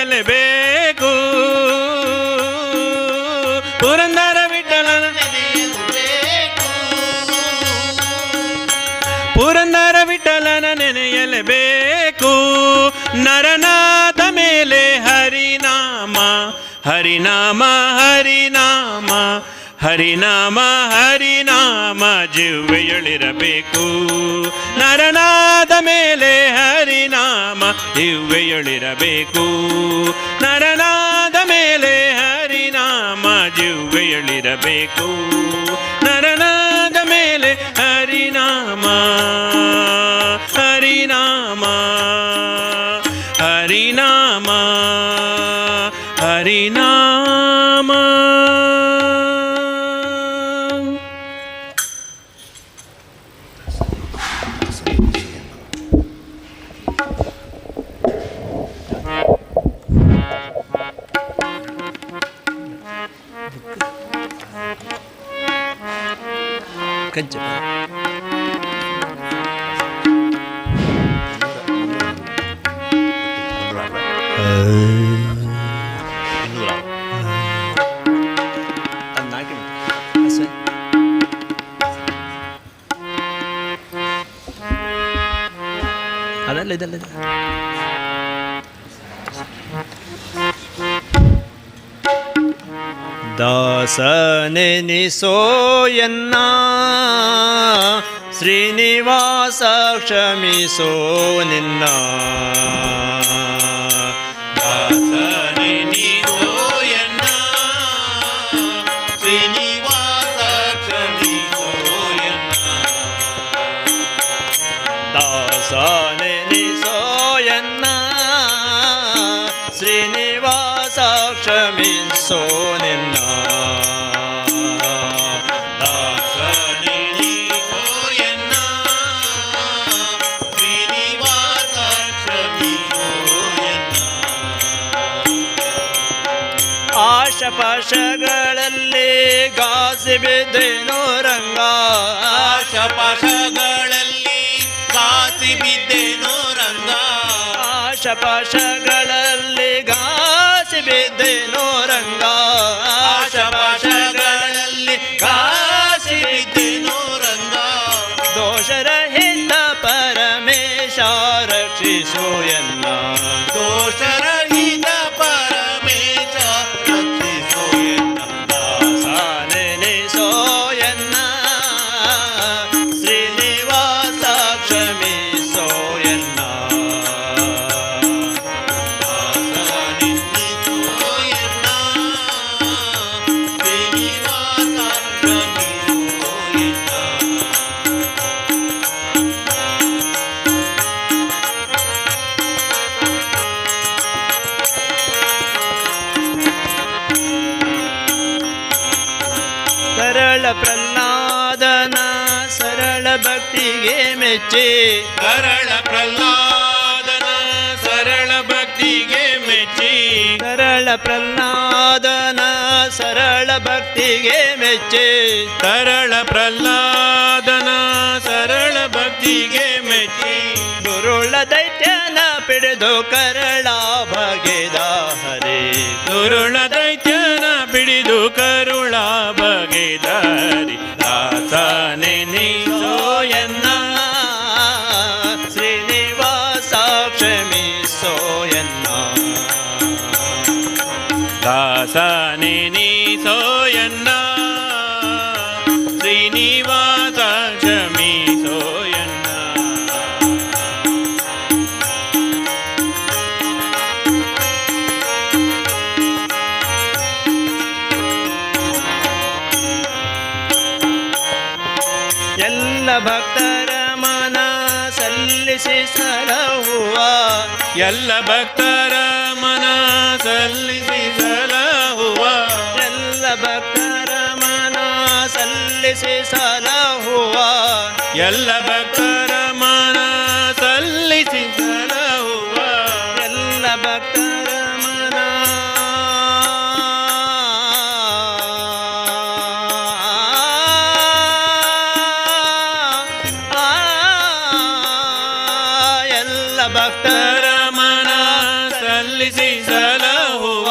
ನೆನೆಯಲೇಬೇಕು. ಪುರಂದರ ವಿಠಲನ ನೆನೆಯಲೇಬೇಕು. ಪುರಂದರ ವಿಠಲನ ನೆನೆಯಲೇಬೇಕು. ನರನಾದ ಮೇಲೆ ಹರಿನಾಮ ಹರಿನಾಮ ಹರಿನಾಮ ಹರಿನಾಮ ಹರಿನಾಮ ಜಿವ್ವೆಯೊಳಿರಬೇಕು. ನರನಾದ ಮೇಲೆ ಹರಿನಾಮ ಜಿವ್ವೆಯೊಳಿರಬೇಕು. ನರನಾದ ಮೇಲೆ ಹರಿನಾಮ ಜಿವ್ವೆಯೊಳಿರಬೇಕು. ನರನಾದ ಮೇಲೆ ಹರಿನಾಮ ಹರಿನಾಮ ಹರಿನಾಮ ಹರಿನಾಮ. ಕಜ್ಜ ಅದಲ್ಲ, ಇದಲ್ಲ, ಇದಲ್ಲ. ದಾಸನೆನಿಸೋಯನ್ನ ಶ್ರೀನಿವಾಸ ಕ್ಷಮಿಸೋ ನಿನ್ನ. ದಾಸನೆನಿಸೋಯನ್ನ ಶ್ರೀನಿವಾಸ ಕ್ಷಮಿಸೋಯನ್ನ. ದಾಸನೆನಿಸೋಯನ್ನ ಶ್ರೀನಿವಾಸ ಕ್ಷಮಿಸೋ ನಿನ್ನ. ದಾಸನೆನಿಸೋಯನ್ನ ಶ್ರೀನಿವಾಸ ಕ್ಷಮಿಸೋಯನ್ನ. ಆಶಪಾಶಗಳಲ್ಲಿ ಗಾಸಿ ಬಿದ್ದೇನೋ ರಂಗ. ಆಶಪಾಶಗಳಲ್ಲಿ ಕಾಸಿ ಬಿದ್ದೇನೋ ರಂಗ. ಆಶಪಾಶಗಳಲ್ಲಿ ಗಾಸಿ ಬಿದ್ದೇನೋ ರಂಗ. ಆಶಪಾಶಗಳಲ್ಲಿ ಕಾಸಿ ಬಿದ್ದೇನೋ ರಂಗ. ದೋಷರಹಿತ ಪರಮೇಶ ರಕ್ಷಿಸು ಎನ್ನ. ದೋಷರಹಿತ ಪರಮೇಶ ರಕ್ಷಿಸೋಯನ್ನ. ದಾಸನೆನಿಸೋ ಎನ್ನ ಶ್ರೀನಿವಾಸ ಕ್ಷಮಿಸೋ ಎನ್ನ. ದಾಸನೆನಿಸೋಯನ್ನ ಶ್ರೀನಿವಾಸ ಕ್ಷಮಿಸೋಯನ್ನ. ಸರಳ ಪ್ರಹ್ಲಾದನ ಸರಳ ಭಕ್ತಿಗೆ ಮೆಚ್ಚಿ. ಸರಳ ಪ್ರಹ್ಲಾದನ ಸರಳ ಭಕ್ತಿಗೆ ಮೆಚ್ಚಿ. ಸರಳ ಪ್ರಹ್ಲಾದನ ಸರಳ ಭಕ್ತಿಗೆ ಮೆಚ್ಚಿ. ಸರಳ ಪ್ರಹ್ಲಾದನ ಸರಳ ಭಕ್ತಿಗೆ ಮೆಚ್ಚಿ. ದುರುಳ ದೈತ್ಯನ ಪಿಡಿದು ಕರಳ ಬಗೆದ ಹರಿ. ದುರುಳ ದೈತ್ಯನ ಬಿಡಿದು ಕರುಳ ಬಗೆದಾರಿ. ದಾಸನೆನಿಸೋಯನ್ನ ಶ್ರೀನಿವಾಸ ಕ್ಷಮಿಸೋಯನ್ನ. ದಾಸನೆನಿಸೋಯನ್ನ ಶ್ರೀನಿವಾಸ ಕ್ಷಮಿಸೋಯನ್ನ. ಎಲ್ಲ ಭಕ್ತರ ಮನ ಸಲ್ಲಿಸಿ ಸಲಹುವ. ಎಲ್ಲ ಭಕ್ತರ ಮನ ಸಲ್ಲಿಸಿ ಸಲಹುವ. ಎಲ್ಲ ಭಕ್ತರ ಮನ ಸಲ್ಲಿಸಿ ಸಲಹುವ. ಎಲ್ಲ ಭಕ್ತರ ಮನ ಸಲ್ಲಿಸಿ ಸಲಹುವ. ಎಲ್ಲ ಭಕ್ತರ ಮನ ಎಲ್ಲ ಭಕ್ತರ ಮನ ಸಲ್ಲಿಸಿ ಸಲ್ಲಿಸಿ ಸಲಹುವ,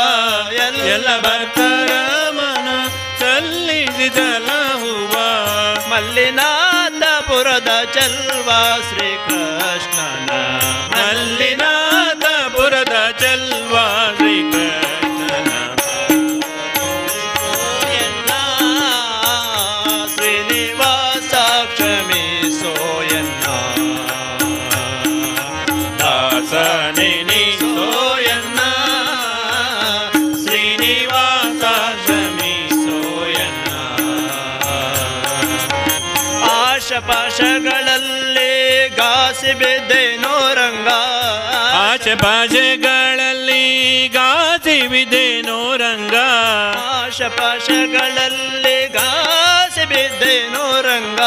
ಎಲ್ಲ ಭಕ್ತರ ಮನ ಸಲ್ಲಿಸಿ ಸಲಹುವ. ಮಲ್ಲಿನಾಥಪುರದ ಚೆಲ್ವ ಶ್ರೀಕೃಷ್ಣನ, ಮಲ್ಲಿನಾಥಪುರದ ಚೆಲ್ವ ಶ್ರೀಕೃಷ್ಣನ. ಶ್ರೀನಿವಾಸ ಕ್ಷಮಿಸೋಯನ್ನ, ದಾಸನೆನಿಸೋಯನ್ನ, ಶ್ರೀನಿವಾಸ ಕ್ಷಮಿಸೋಯನ್ನ. ಆಶಪಾಶಗಳಲ್ಲಿ ಗಾಸಿ ಬಿದ್ದೇನೋ ರಂಗ, ಆಶಪಾಶಗಳಲ್ಲಿ ಗಾಸಿ ಬಿದ್ದೇನೋ ರಂಗ, ಆಶಪಾಶಗಳಲ್ಲಿ ಗಾಸಿ ಬಿದ್ದೇನೋ ರಂಗ,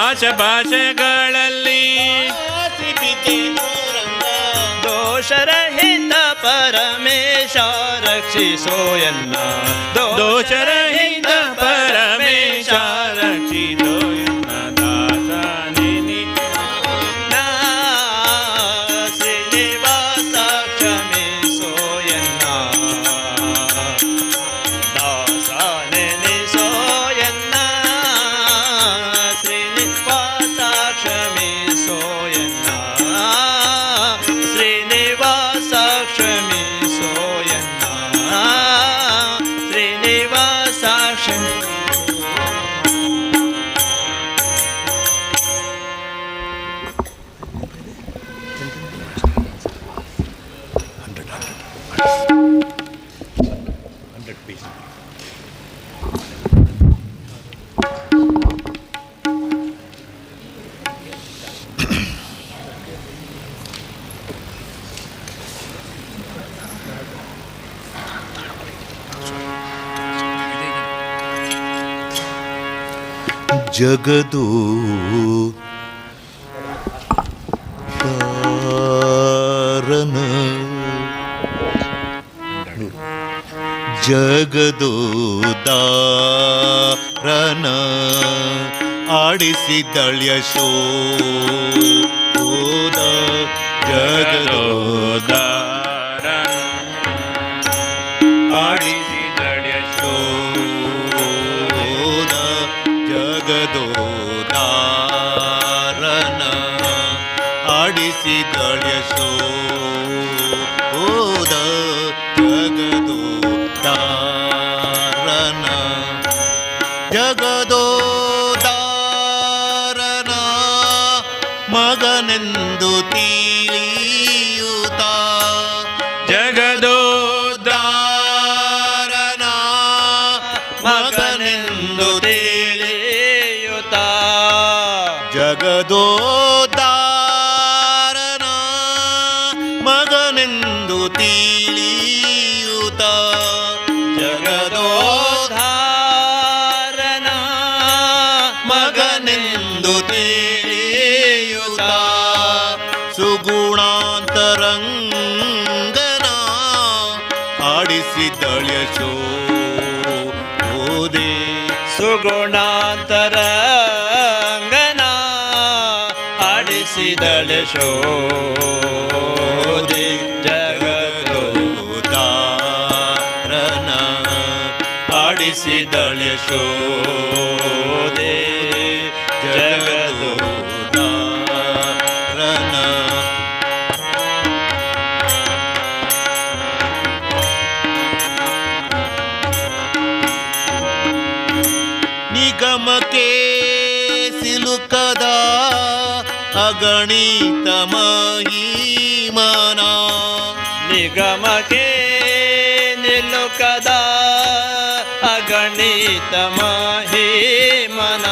ಆಶಪಾಶಗಳಲ್ಲಿ ಗಾಸಿ ಬಿದ್ದೇನೋ ರಂಗ. ದೋಷರಹಿತ ಪರಮೇಶ ರಕ್ಷಿಸೋಯನ್ನ, ದೋಷರಹಿತ ಪರಮೇಶ ರಕ್ಷಿಸೋಯನ್ನ. ದಾಸನೆನಿ ಶ್ರೀನಿವಾಸ ಕ್ಷಮಿಸೋಯನ್ನ, ದಾಸನೆನಿಸೋಯನ್ನ, ಶ್ರೀನಿವಾಸ ಕ್ಷಮಿಸೋಯನ್ನ, ಶ್ರೀನಿವಾಸ ಕ್ಷಮಿಸೋಯನ್ನ, ಶ್ರೀನಿವಾಸ ಕ್ಷಮಿ. ಜಗದು ದಾರನ, ಜಗದು ದಾರನ ಆಡಿಸಿದಳ್ಯಶೋದ, ಜಗದೋ ದಾರನ ಆಡಿಸಿದಳ್ಯಶೋ ಶೋದ, ಜಗದೋ ದಾರನ ಆಡಿಸಿದಳ್ಯಶೋದ, ಜಗದೋ ದಾರನ, ಜಗದೋ ದಾರನ ಮಗನೆಂದು ತಿಳಿಯುತ್ತ, ಜಗದೋ ದಾರನ ಮಗನೆಂದು ತಿಳಿಯುತ್ತ, ಜಗದೋ ದಾರನ ಮಗನೆಂದು ತಿಳಿಯುತ್ತ, ಜಗದೋ ಧಾರನ ಮಗನೆಂದು ತಿಳಿಯುತ್ತ, ಸುಗುಣಾಂತರಂಗನ ಆಡಿಸಿದಳ್ಯಶೋದೆ, ಸುಗುಣಾಂತರಂಗನ ಆಡಿಸಿದಳೆ ಶೋದೆ, ಜಗದೋ ದಾರನ ಆಡಿಸಿದಳ್ಯಶೋದೆ, ಜಗದೋ ದಾರನ. ನಿಗಮಕ್ಕೆ ಸಿಲುಕದ ಅಗಣಿತ ಮಹಿಮನ, ನಿಗಮಕ್ಕೆ ನಿಲುಕದ ಅಗಣಿತ ಮಹಿಮನ,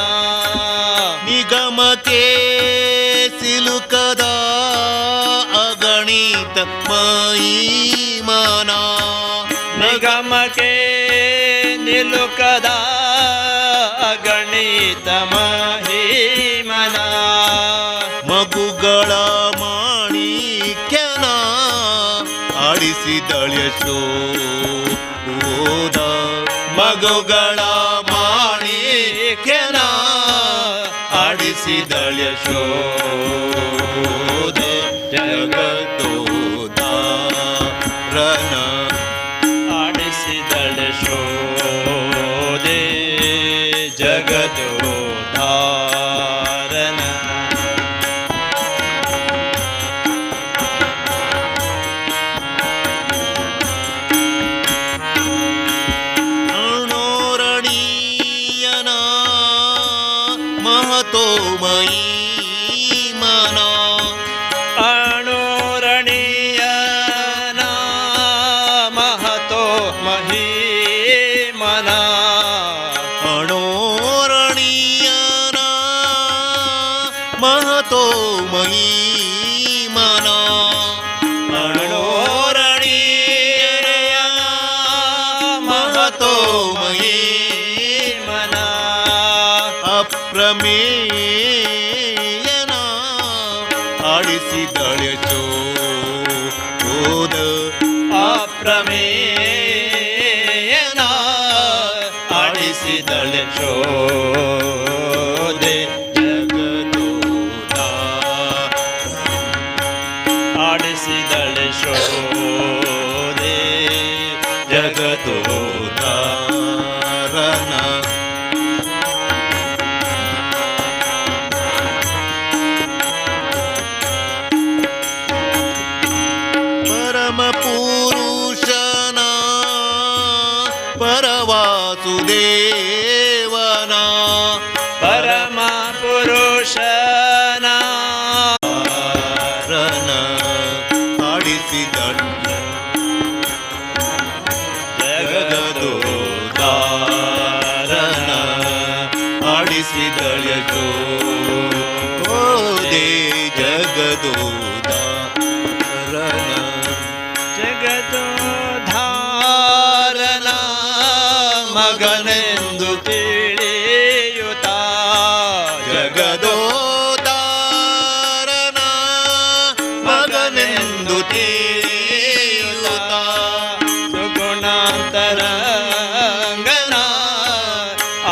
ನಿಗಮಕ್ಕೆ ಸಿಲುಕದ ಅಗಣಿತ ಮಹಿಮನ, ನಿಗಮಕ್ಕೆ ನಿಲುಕದ ಅಗಣಿತ ಮಹಿಮನ, ಮಗುಗಳ ಮಾಣಿಕ್ಯನ ಆಡಿಸಿದಳ್ಯಶೋದ, ಮಗುಗಳ ಮಾಣಿಕ್ಯನ ಆಡಿಸಿದಳ್ಯಶೋದ, ಜಗದೋ ದಾರನ महिमना अणुरणीयना महतो महिमना अणुरणीयना महतो महिमना अणुरणीयना महतो महिमना महिमना ಅಪ್ರಮೇಯನ ಆಡಿಸಿದಳೆ ಚೋದ ಅಪ್ರಮೇಯನ ಆಡಿಸಿದಳೆ ಶೋದೆ ಜಗದೋದ ಆಡಿಸಿದಳೆ ಶೋದೆ ಜಗದೋದ ರನ ಪರಮ ಪುರುಷನ ಪರವಾಸುದೇವನ ಪರಮ ಪುರುಷನ ರನ ಆಡಿಸಿದಳೆ ಜಗದೋದಾರನ ಆಡಿಸಿದಳೆ ಚೋದೆ ಜಗದೋದ ರನ ಜಗದೋಧಾರನ ಮಗನೆಂದು ತಿಳಿಯುತ್ತ ಜಗದೋದಾರನ ಮಗನೆಂದು ತಿಳಿಯುತ್ತ ಸುಗುಣಾಂತರಂಗನ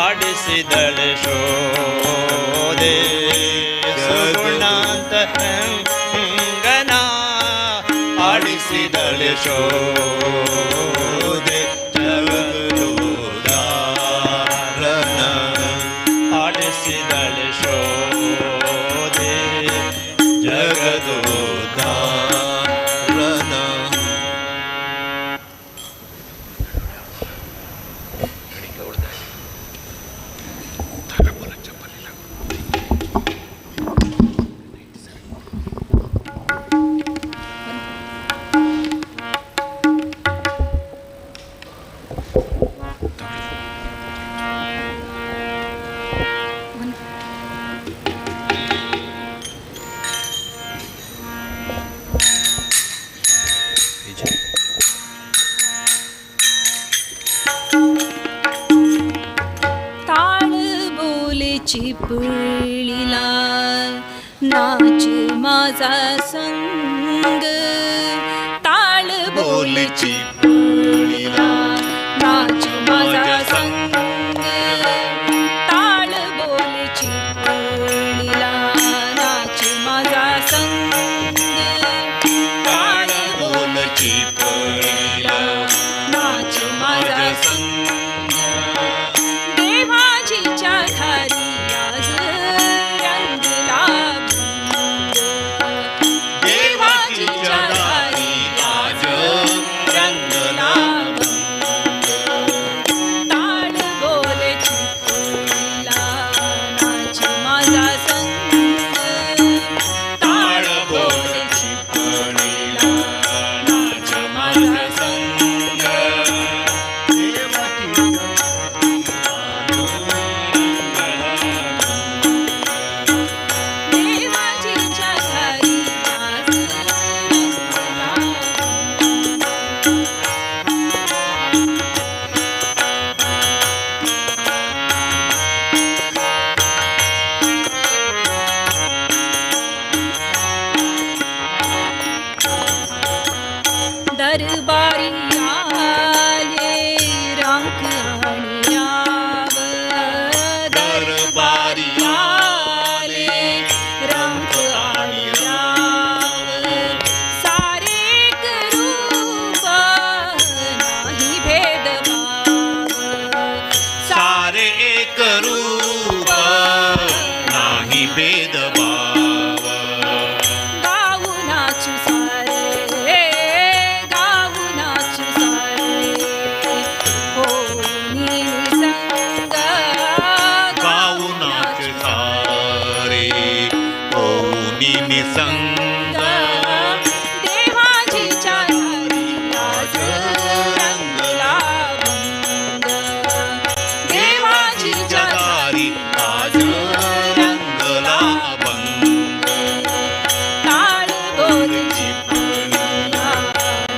ಆಡಿಸಿದಳೆ ಶೋದೆ ಸುಗುಣಾಂತರಂಗನ ಆಡಿಸಿದಳೆ ಶೋದೆ ಜಗದೋದಾರನ ಆಡಿಸಿದಳೆ ಶೋದೆ ಜಗದೋದಾರನ ताळ बोले चिपळीला नाच माझा संग ताळ बोले चिपळीला नाच माझा संग ताळ बोले चिपळीला नाच माझा संग ताळ बोल चिपळीला नाच माझा संग देवाजीच्या घरी आज रंगला भंग. देवाजीच्या घरी आज रंगला भंग. ताळ बोले चिपळीला नाच माझा संग ताळ बोले चिपळीला नाच माझा संग देवाजीच्या घरी आज रंगला भंग. दरबारी आले रांक आणि आव दरबारी आले रांक आणि आव सारे एक रूप नाही भेदभाव सारे एक रूप नाही भेदभाव गाऊ नाचू सारे गाऊ नाचू सारे संग. देवाजीच्या दारी आज रंगला अभंग. देवाजीच्या दारी आज रंगला अभंग. ताळ बोल चिपळीला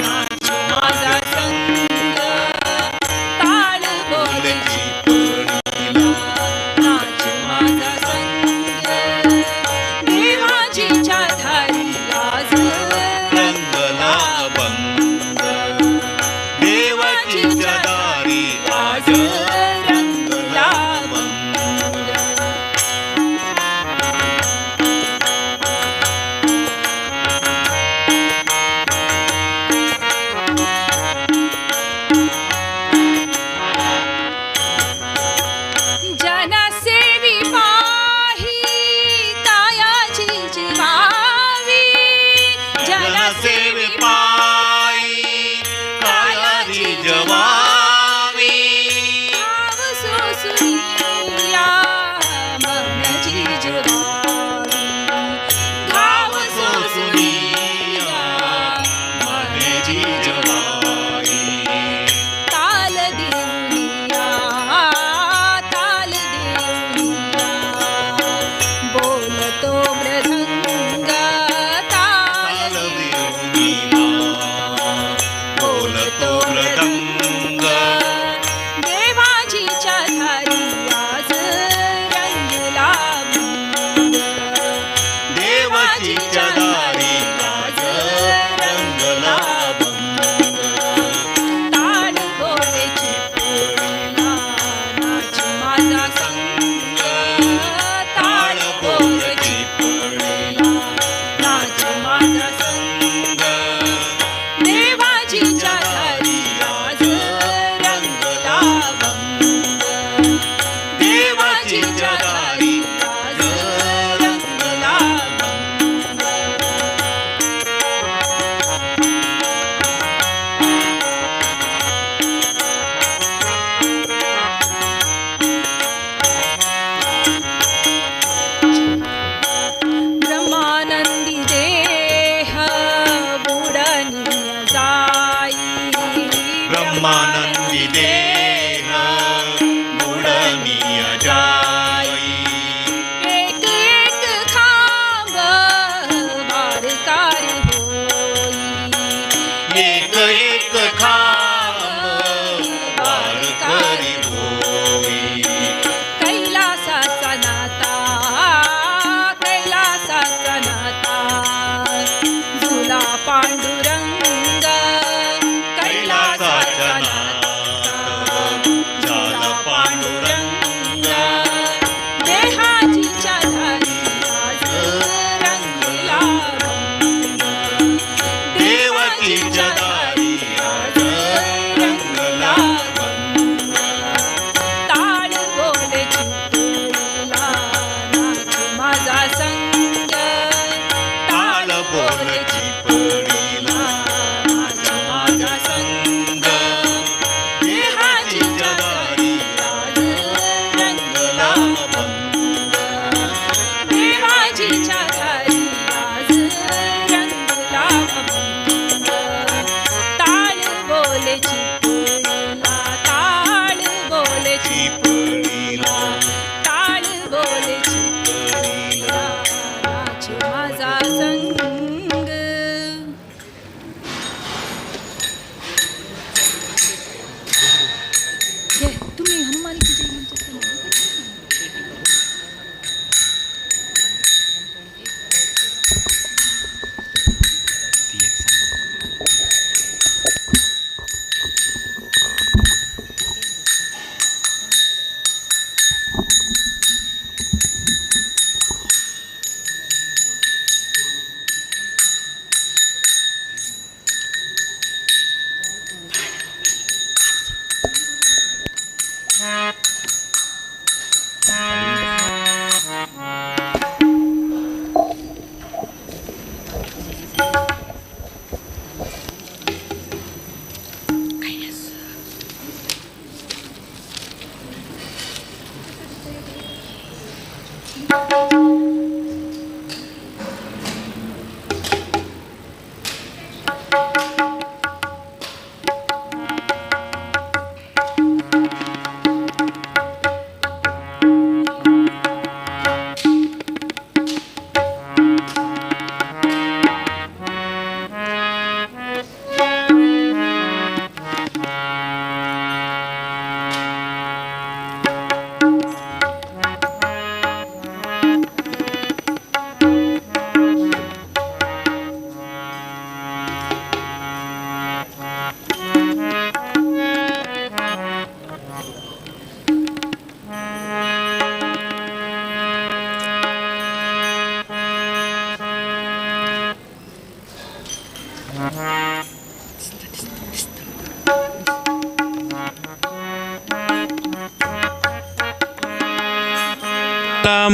नाच माझा संग. ताळ बोल चिपळीला नाच माझा संग. देवाजीच्या दारी आज रंगला अभंग. देवाजीच्या दारी आज रंगला अभंग. जनसेवी पाही कायाची जिवावी. जनसेवे पायी कायाची जवावी. भाव सोसुनिया मन जिजवावी. भाव सोसुनिया मन जिजवाई. ताल देऊनिया ताल देऊनिया बोलतो मृदंग. ताल ताल देऊनिया बोलतो मृदंग. देवाजीच्या धारी आज रंगला अभंग. देवाजीच्या दारी आज रंगला अभंग. ताल बोले चिपळीला नाच माझा संग. ताल ताळ बोल बोल चिपळीला नाच माझा संग. देवाजीच्या दारी आज रंगला अभंग. देवाजीच्या दारी आज रंगला अभंग. ब्रह्मानंदी देह बुडनिय जाई. ब्रह्मानंदी देह बुडनिय जाई. एक एक खांब वारकार होई. एक एक खांब वारकरी होई. कैलासाचा नाता कैलासाचा नाता झुला पांडुरंग. कैलासाच्या नाथ झाला पांडुरंग. देहाजीच्या धारी आज रंगला अभंग. देवाजीच्या दारी आज रंगला अभंग. ताळ बोले चिपळीला नाच माझा संग. ताळ बोल चिपळीला नाच माझा संग. देवाजीच्या दारी आज रंगला रंगला अभंग. देवाजीच्या दारी आज रंगला अभंग. ताळ बोले चिपळीला ताळ बोले चिपळीला ताळ बोले चिपळीला नाच माझा संग. घे, तुम्ही हनुमान की जय म्हणतात ना? ती एक सांग.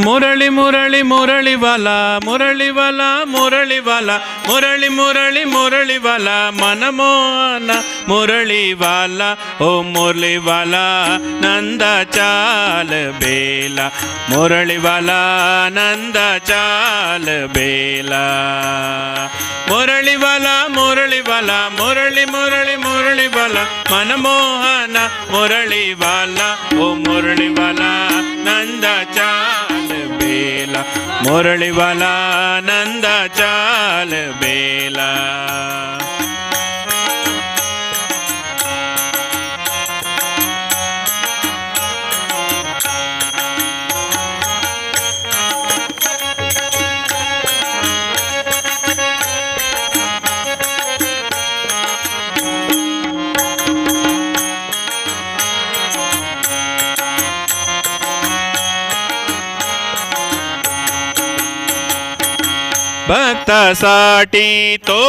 मुरळी मुरळी मुरळीवाला मुरळीवाला मुरळीवाला मुरळी मुरळी मुरळीवाला मनमोहन मुरळीवाला ओ मुरळीवाला नंदा चाल बेला मुरळीवाला नंदा चाल बेला मुरळीवाला मुरळीवाला मुरळी मुरळी मुरळीवाला मनमोहन मुरळीवाला ओ मुरळीवाला नंदा चाल बेला मुरळीवाला नंदा चाल बेला। भक्तासाठी तो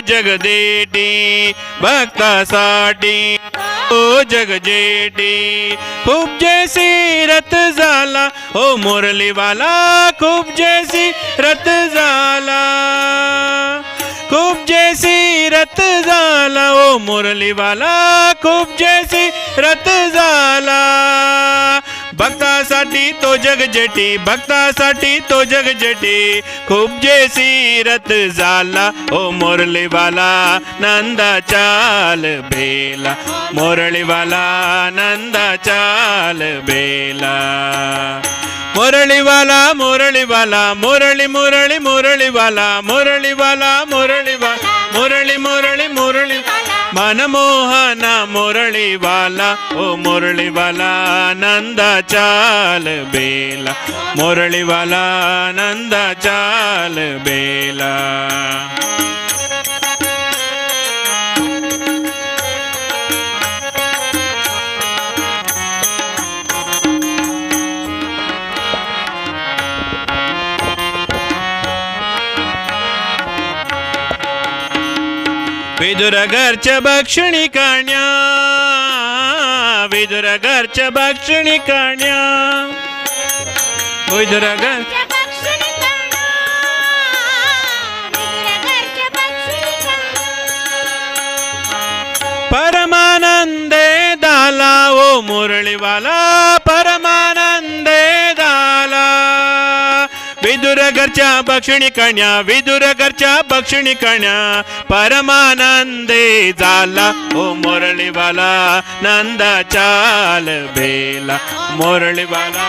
जगदेटी भक्तासाठी तो जगजेटी खूप जैसी रथ झाला ओ मुरलीवाला खूप जैसी रथ झाला खूप जैसी रथ झाला ओ मुरलीवाला खूप जैसी रथ झाला भक्तासाठी तो जगजेटी भक्तासाठी तो जगजेटी खूप जैसी रथ झाला ओ मुरलीवाला नंदा चाल बेला मुरलीवाला नंदा चाल बेला मुरलीवाला मुरलीवाला मुरळी मुरळी मुरळीवाला मुरळीवाला मुरळीवाला मुरळी मुरळी मुरळी मनमोहन मुरळीवाला ओ मुरळीवाला नंदा चाल बेला मुरळीवाला नंदा चाल बेला। विदुर घरच्या भक्षणी काण्या विदुर घरच्या भक्षणी काण्या विदुर घर परमानंदे दाला ओ मुरळीवाला परमानंदे दाला विदुर घरच्या भक्षणी कण्या विदुर घरच्या भक्षणी कण्या परमानंदे झाला ओ मुरळीवाला नंदा चाल बेला मुरळीवाला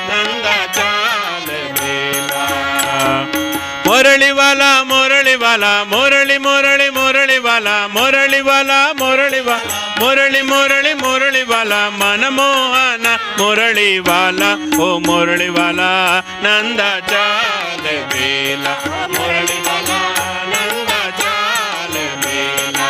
नंदा चाल बेला मुरळीवाला मुरळीवाला मुरळी मुरळी मुरळीवाला मुरळीवाला मुरळीवाला मुरळी मुरळी मुरळीवाला मनमोहन मुरळीवाला ओ मुरळीवाला नंदा चाल बेला मुरळीवाला नंदा चाल बेला।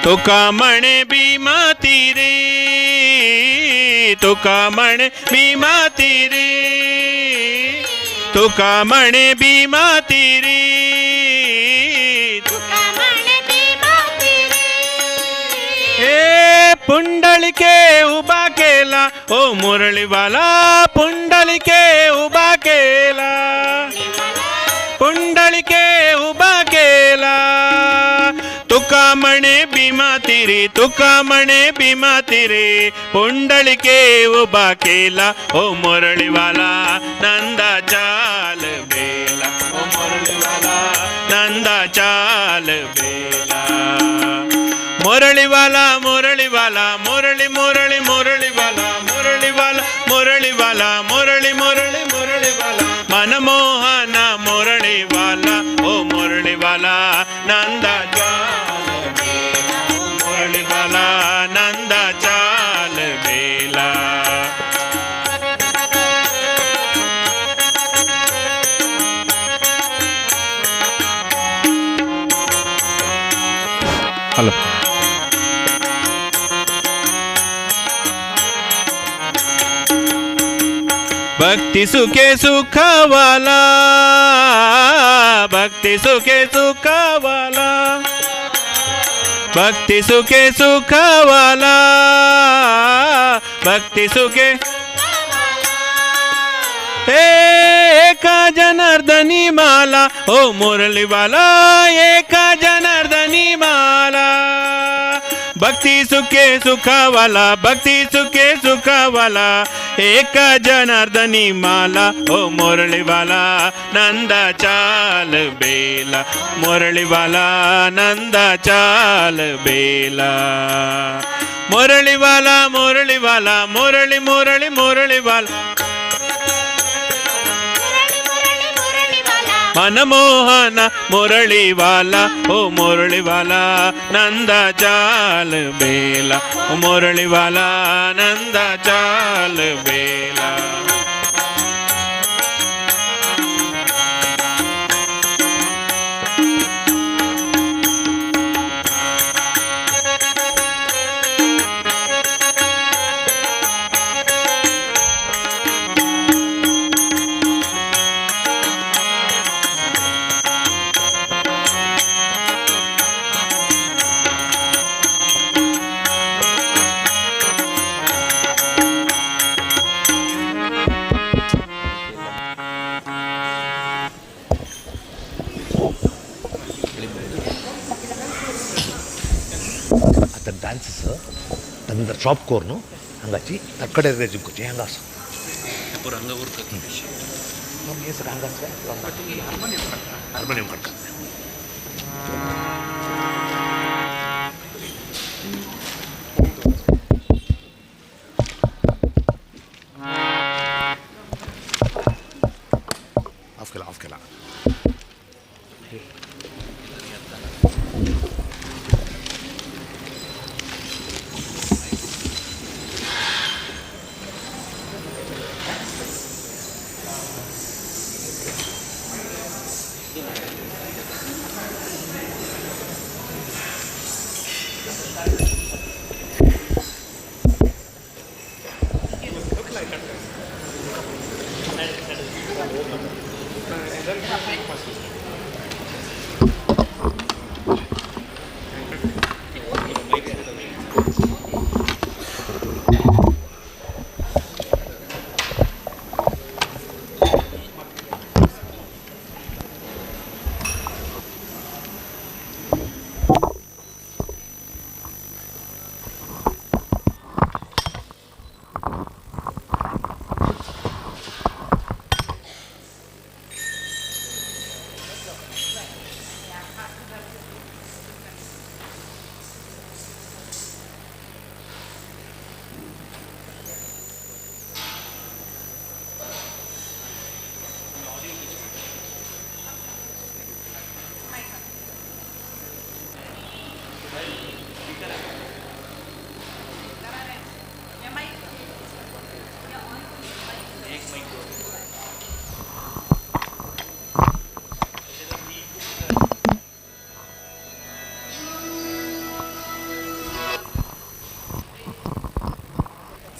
तुका म्हणे भीमा तिरे तुका म्हणे भीमा तिरे तुका म्हणे भीमा तिरे हे पुंडलिके उभा केला ओ मुरळीवाला पुंडलिके उभा केला पुंडलिके उभा केला तुका म्हणे भीमा तिरे तुका म्हणे भीमा तिरे पुंडलिके उभा केला ओ मुरळीवाला नंदा चाल बेला ओ मुरळीवाला नंदा चाल बेला मुरळीवाला मुरळीवाला मुरळी मुरळी मुरळीवाला मुरळीवाला मुरळीवाला मुरळी मुरळी मुरळीवाला मनमोहन मुरळीवाला ओ मुरळीवाला नंदा चाल बेला मुरळीवाला नंदा चाल बेला। हॅलो भक्ती सुखे सुखवाला, भक्ती सुखे सुखवाला, भक्ती सुखे सुखवाला, भक्ती सुखे हे एका जनार्दनी माला, ओ मुरलीवाला एका जनार्दनी माला। भक्ती सुखे सुखवाला, भक्ती सुखे सुखवाला, एक जनार्दनी माला, ओ मुरलीवाला नंदा चाल बेला, मुरलीवाला नंदा चाल बेला। मुरलीवाला मुरलीवाला मुरली मुरली मुरलीवाला, मनमोहन मुरलीवाला, ओ मुरलीवाला नंदा चाल बेला, ओ मुरलीवाला नंदा चाल बेला। आतां डान्स आसा तांकां ड्रॉप करून हांगाची तक्कडे रेजीम करची हांगा आसा हें सगळें हांगा आसा हार्मोनियम काडटा. ऑफ केला, ऑफ केला.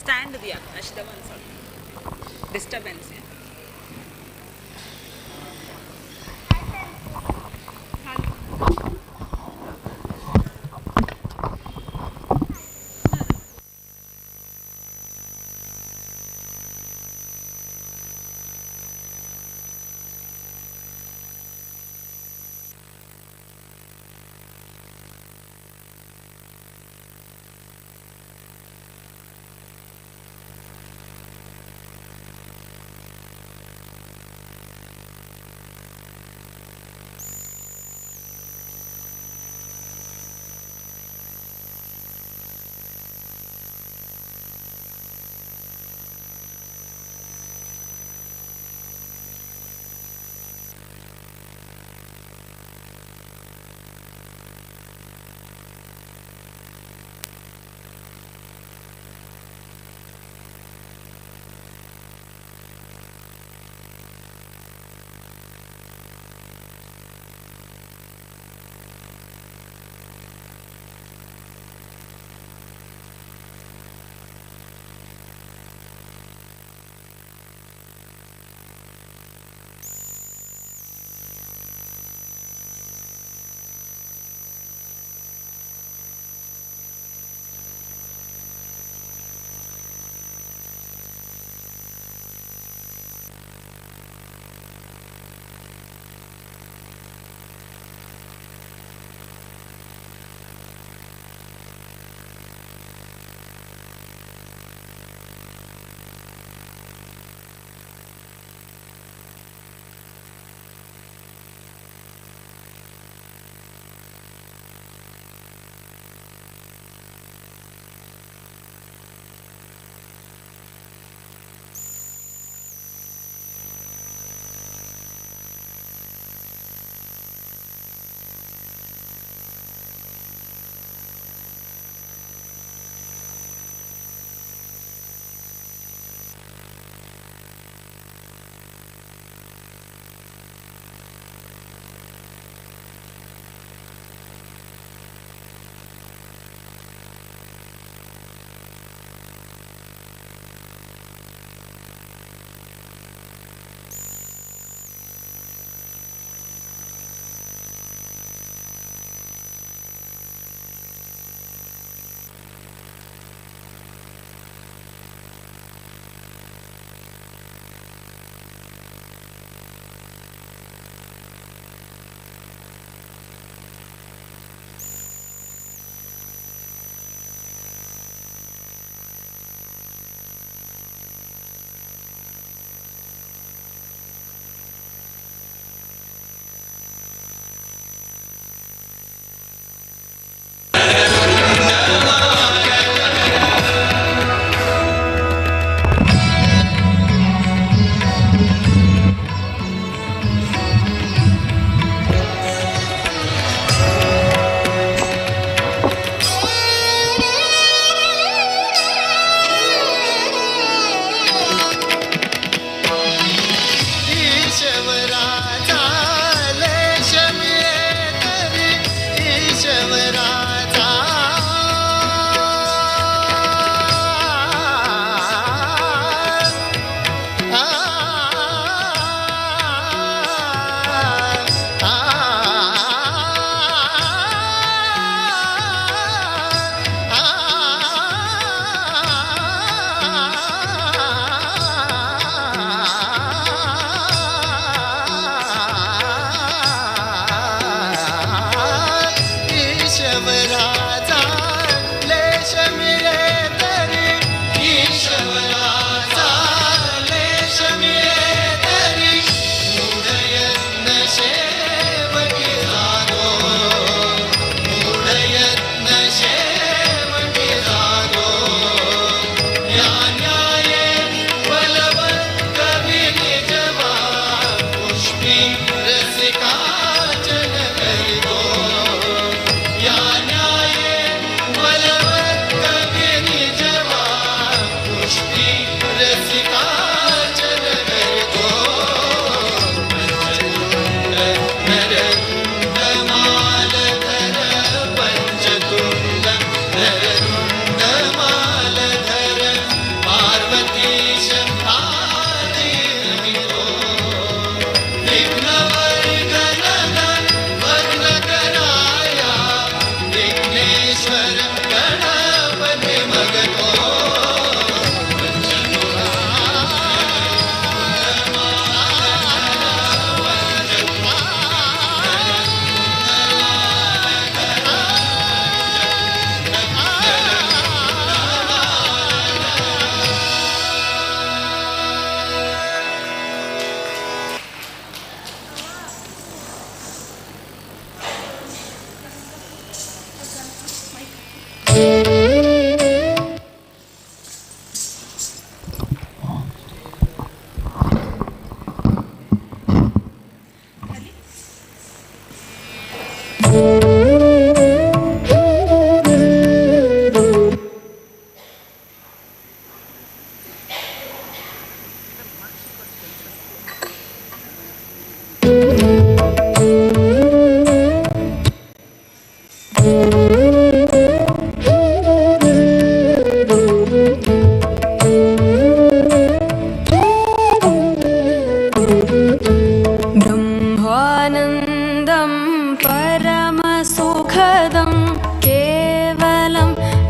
स्टैंड दिया अष्टवन सर डिस्टर्बेंस है.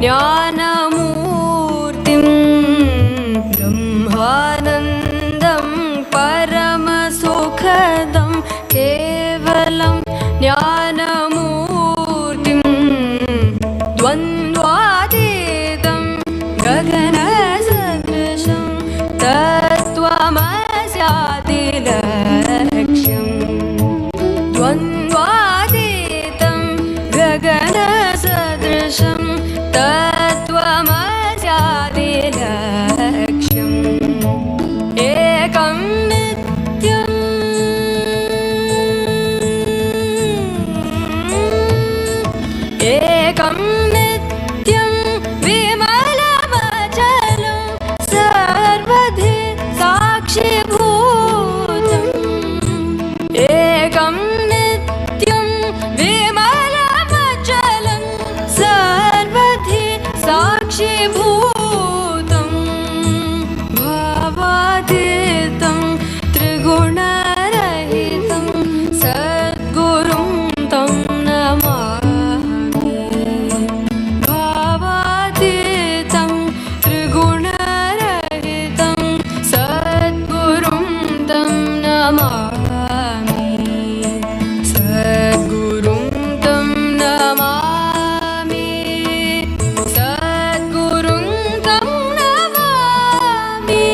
ज्ञानमूर्तिं ब्रह्मानन्दं परमसुखदं केवलं ज्ञानमूर्तिं द्वन्द्वातीतं गगनसदृशं तत्त्वमस्यादिलक्ष्यम् द्वन्द्वातीतं गगनसदृशं तत्त्वमस्यादिलक्ष्यम् एकं नित्यं एकं नित्यं विमलमचलं सर्वधि साक्षिभूतम् एकं नित्यं विमलमचलं सर्वधि साक्षिभूतं भावातीतं त्रिगुणरहितं सद्गुरुं तं नमामि भावातीतं त्रिगुणरहितं सद्गुरुं तं नमामि सद्गुरुं तं नमामि सद्गुरुं तं नमामि.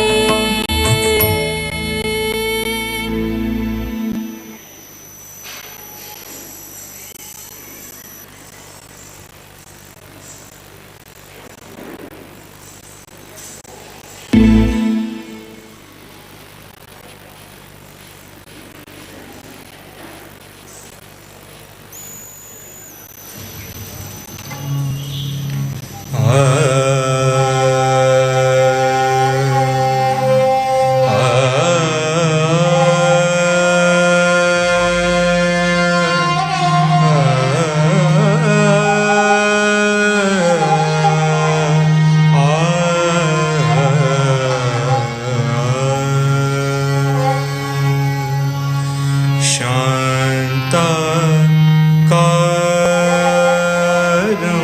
शान्ताकारं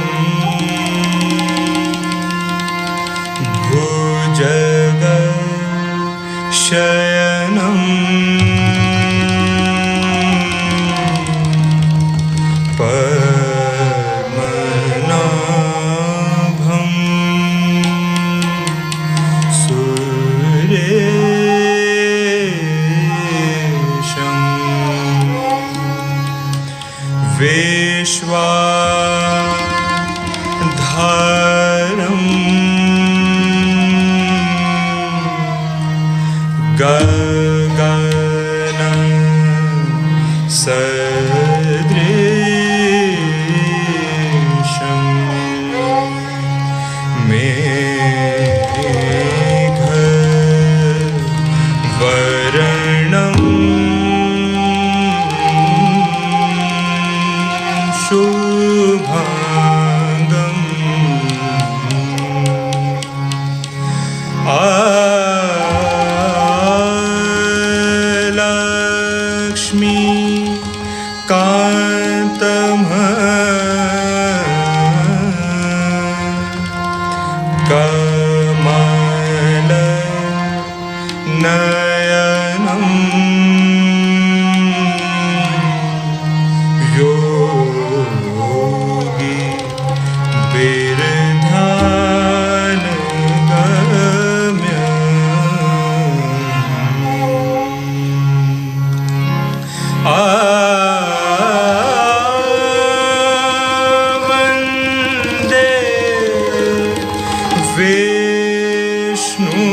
भुजगशयनं पद्मनाभं सुरेशं विश्वाधारं गगन सदृशं मेघवर्णं शुभाङ्गम् आलक्ष्मी कान्तम कमल नयनम योगी बिरध्यान गम्य वन्दे Vishnu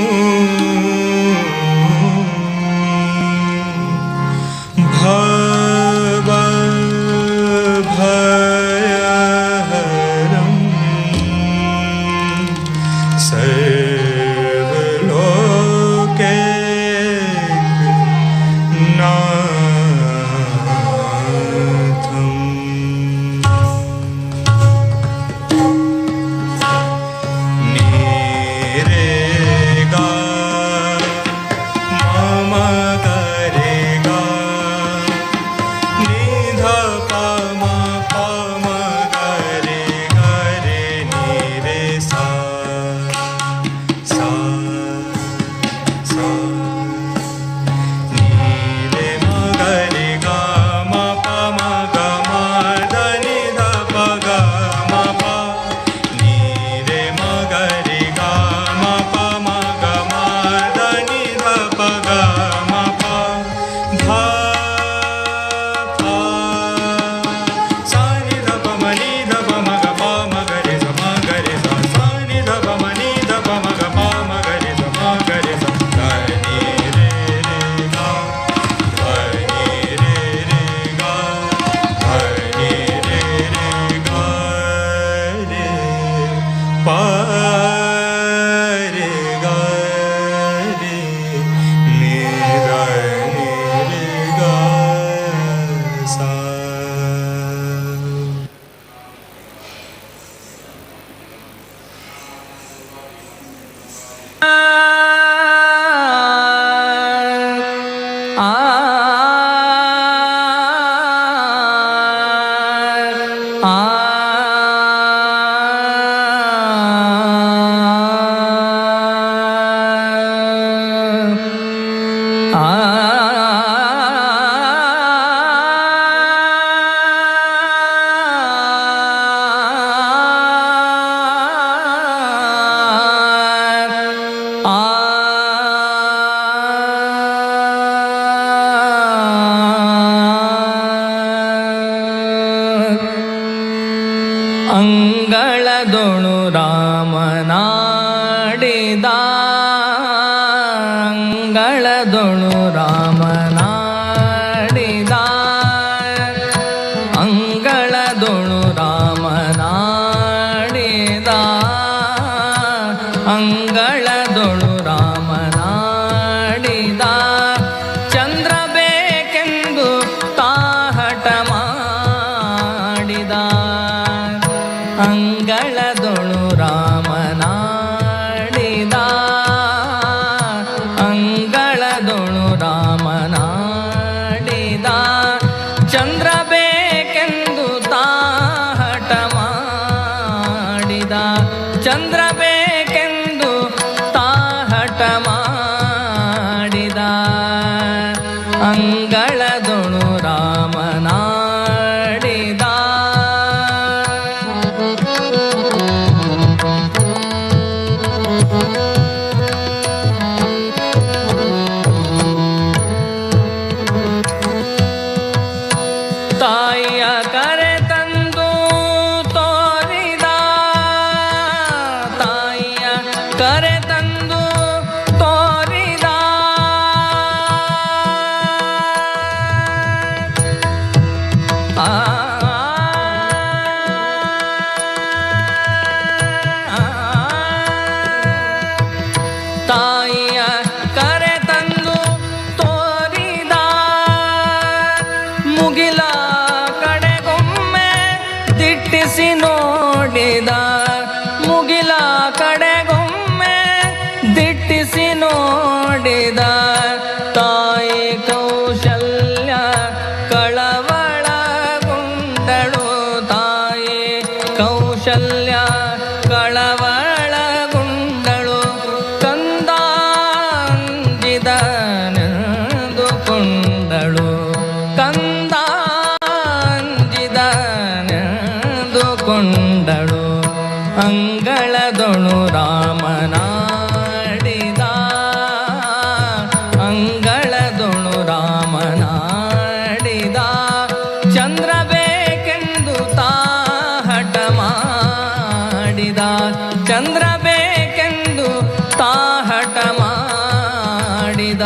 Pa re ga re ni da ni re ga sa. ಅಂಗಳದೊಳು ರಾಮನಾಡಿದ, ಅಂಗಳದೊಳು ರಾಮನಾಡಿದ, ಅಂಗಳದೊಳು ರಾಮನಾಡಿದ, ಅಂಗಳದೊಳು ರಾಮನಾಡಿದ, ಚಂದ್ರ ಬೇಕೆಂದು ತಾಹಟ ಮಾಡಿದ, ಅಂಗಳದೊಳು ರಾಮನಾಡಿದ, ಅಂಗಳದೊಳು ರಾಮನಾಡಿದ, ಚಂದ್ರ ಬೇಕೆಂದು ತಾಹಟ ಮಾಡಿದ, ಚಂದ್ರ ಬೇಕೆಂದು ತಾಹಟ ಮಾಡಿದ, ಅಂಗಳದೊಳು ರಾಮನಾಡಿದ. ತಾಯಿಯ ಕರೆ ತಂದು ತೋರಿದ, ತಾಯಿಯ ಕರೆ ತಂದು ತೋರಿದ, ಆ ತಾಯಿಯ ಕರೆ ತಂದು ತೋರಿದ, ಮುಗಿಲ ಕಡೆಗೊಮ್ಮೆ ದಿಟ್ಟಿಸಿ ನೋಡಿದ, ಮುಗಿಲ ಕಡೆಗೊಮ್ಮೆ ದಿಟ್ಟಿಸಿ ನೋಡಿದ, ತಾಯಿ ಕೌಶಲ್ಯ ಕಳವಳಗೊಂಡಳು, ತಾಯಿ ಕೌಶಲ್ಯ ಕಳವಳಗೊಂಡಳು, ಕಂದಾಂಜಿದನೆಂದುಕೊಂಡಳು, ಕಂದಾಂಜಿದನೆಂದುಕೊಂಡಳು, ಅಂಗಳದೊಳು ರಾಮನಾಡಿದ, ಅಂಗಳದೊಳು ರಾಮನಾಡಿದ, ಚಂದ್ರ ಬೇಕೆಂದು ತಾಹಟ ಮಾಡಿದ, ಚಂದ್ರ ಬೇಕೆಂದು ತಾಹಟ ಮಾಡಿದ,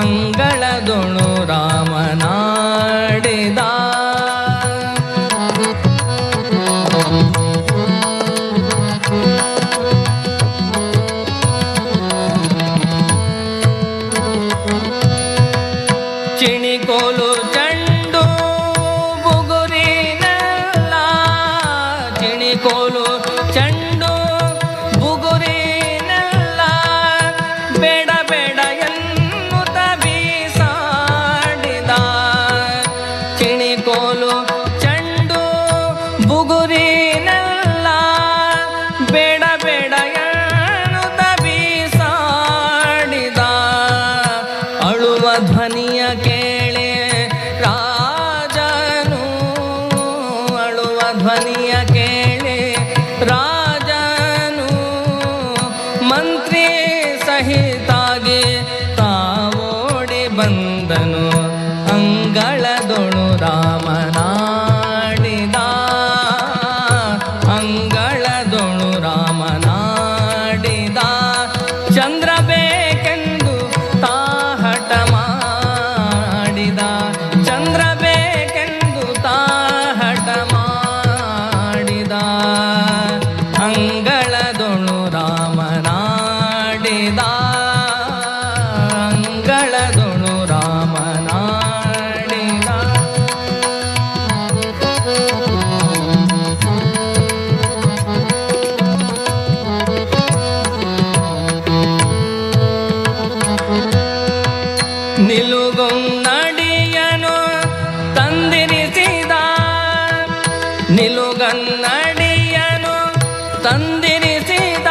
ಅಂಗಳದೊಳು ರಾಮನಾಡಿದ. ಚಿಣಿಕೋಲು ಚಂಡು ಬುಗುರಿನಲ್ಲ, ಚಿಣಿಕೋಲು ಚಂಡು ಬುಗುರಿನಲ್ಲ, ಬೇಡ ಬೇಡ ಎನ್ನುತ್ತ ಬೀಸಾಡಿದ, ಚಿಣಿಕೋಲು ಚಂಡು ಬುಗುರಿನಲ್ಲ, ಬೇಡ ಬೇಡ ಎನ್ನುತ್ತ ಬೀಸಾಡಿದ, ಅಳುವ ಧ್ವನಿಯ ಕೇಳಿ ರಾಜನು, ಅಳುವ ಧ್ವನಿಯ ಕೇಳಿ ರಾಜನು, ಮಂತ್ರಿ ಸಹಿತಾಗಿ ತಾವೋಡಿ ಬಂದನು, ಅಂಗಳದೊಳು ರಾಮನಾಡಿದ, ಅಂಗಳದೊಳು ರಾಮನಾಡಿದ, ತಂದಿರಿಸಿದ,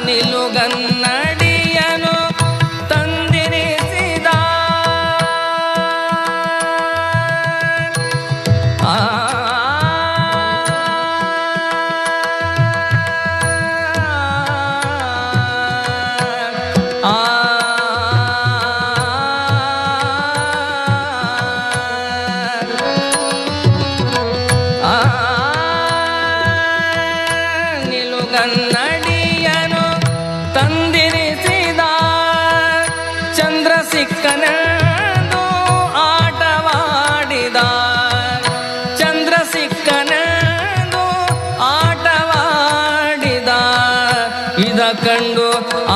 ನಿಲುಗನ್ನಡಿಯನು ತಂದಿರಿಸಿದ. ಆ ನಿಲುಗನ್ನಡಿಯನು ತಂದಿರಿಸಿದ, ಚಂದ್ರ ಸಿಕ್ಕನೆಂದು ಆಟವಾಡಿದ, ಚಂದ್ರ ಸಿಕ್ಕನೆಂದು ಆಟವಾಡಿದ. ಇದ ಕಂಡು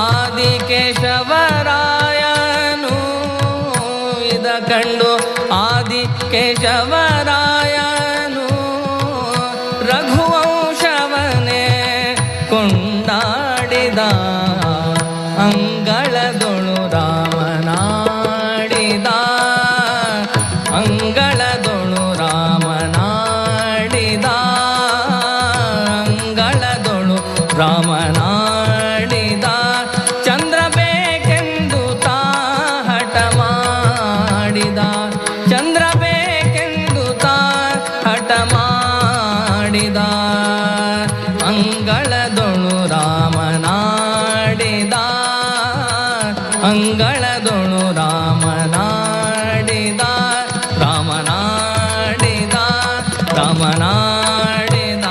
ಆದಿಕೇಶವರಾಯನು, ಇದ ಕಂಡು ಆದಿಕೇಶವರಾಯನು ರಘುವಂಶವನೇ ಕೊಂಡಾಡಿದ, ಅಂಗಳದೊಳು ರಾಮನಾಡಿದ, ಅಂಗಳದೊಳು ರಾಮನಾಡಿದ, ಅಂಗಳದೊಳು ರಾಮನಾಡಿದ. ಚಂದ್ರ ಬೇಕೆಂದು ತಾ ಹಠ ಮಾಡಿದ, ಚಂದ್ರ ಬೇಕೆಂದು ತಾ ಹಠ ಮಾಡಿದ, ಅಂಗಳದೊಳು ರಾಮನಾಡಿದ, ಅಂಗಳದೊಳು ರಾಮನಾಡಿದ, ರಾಮನಾಡಿದ, ರಾಮನಾಡಿದ.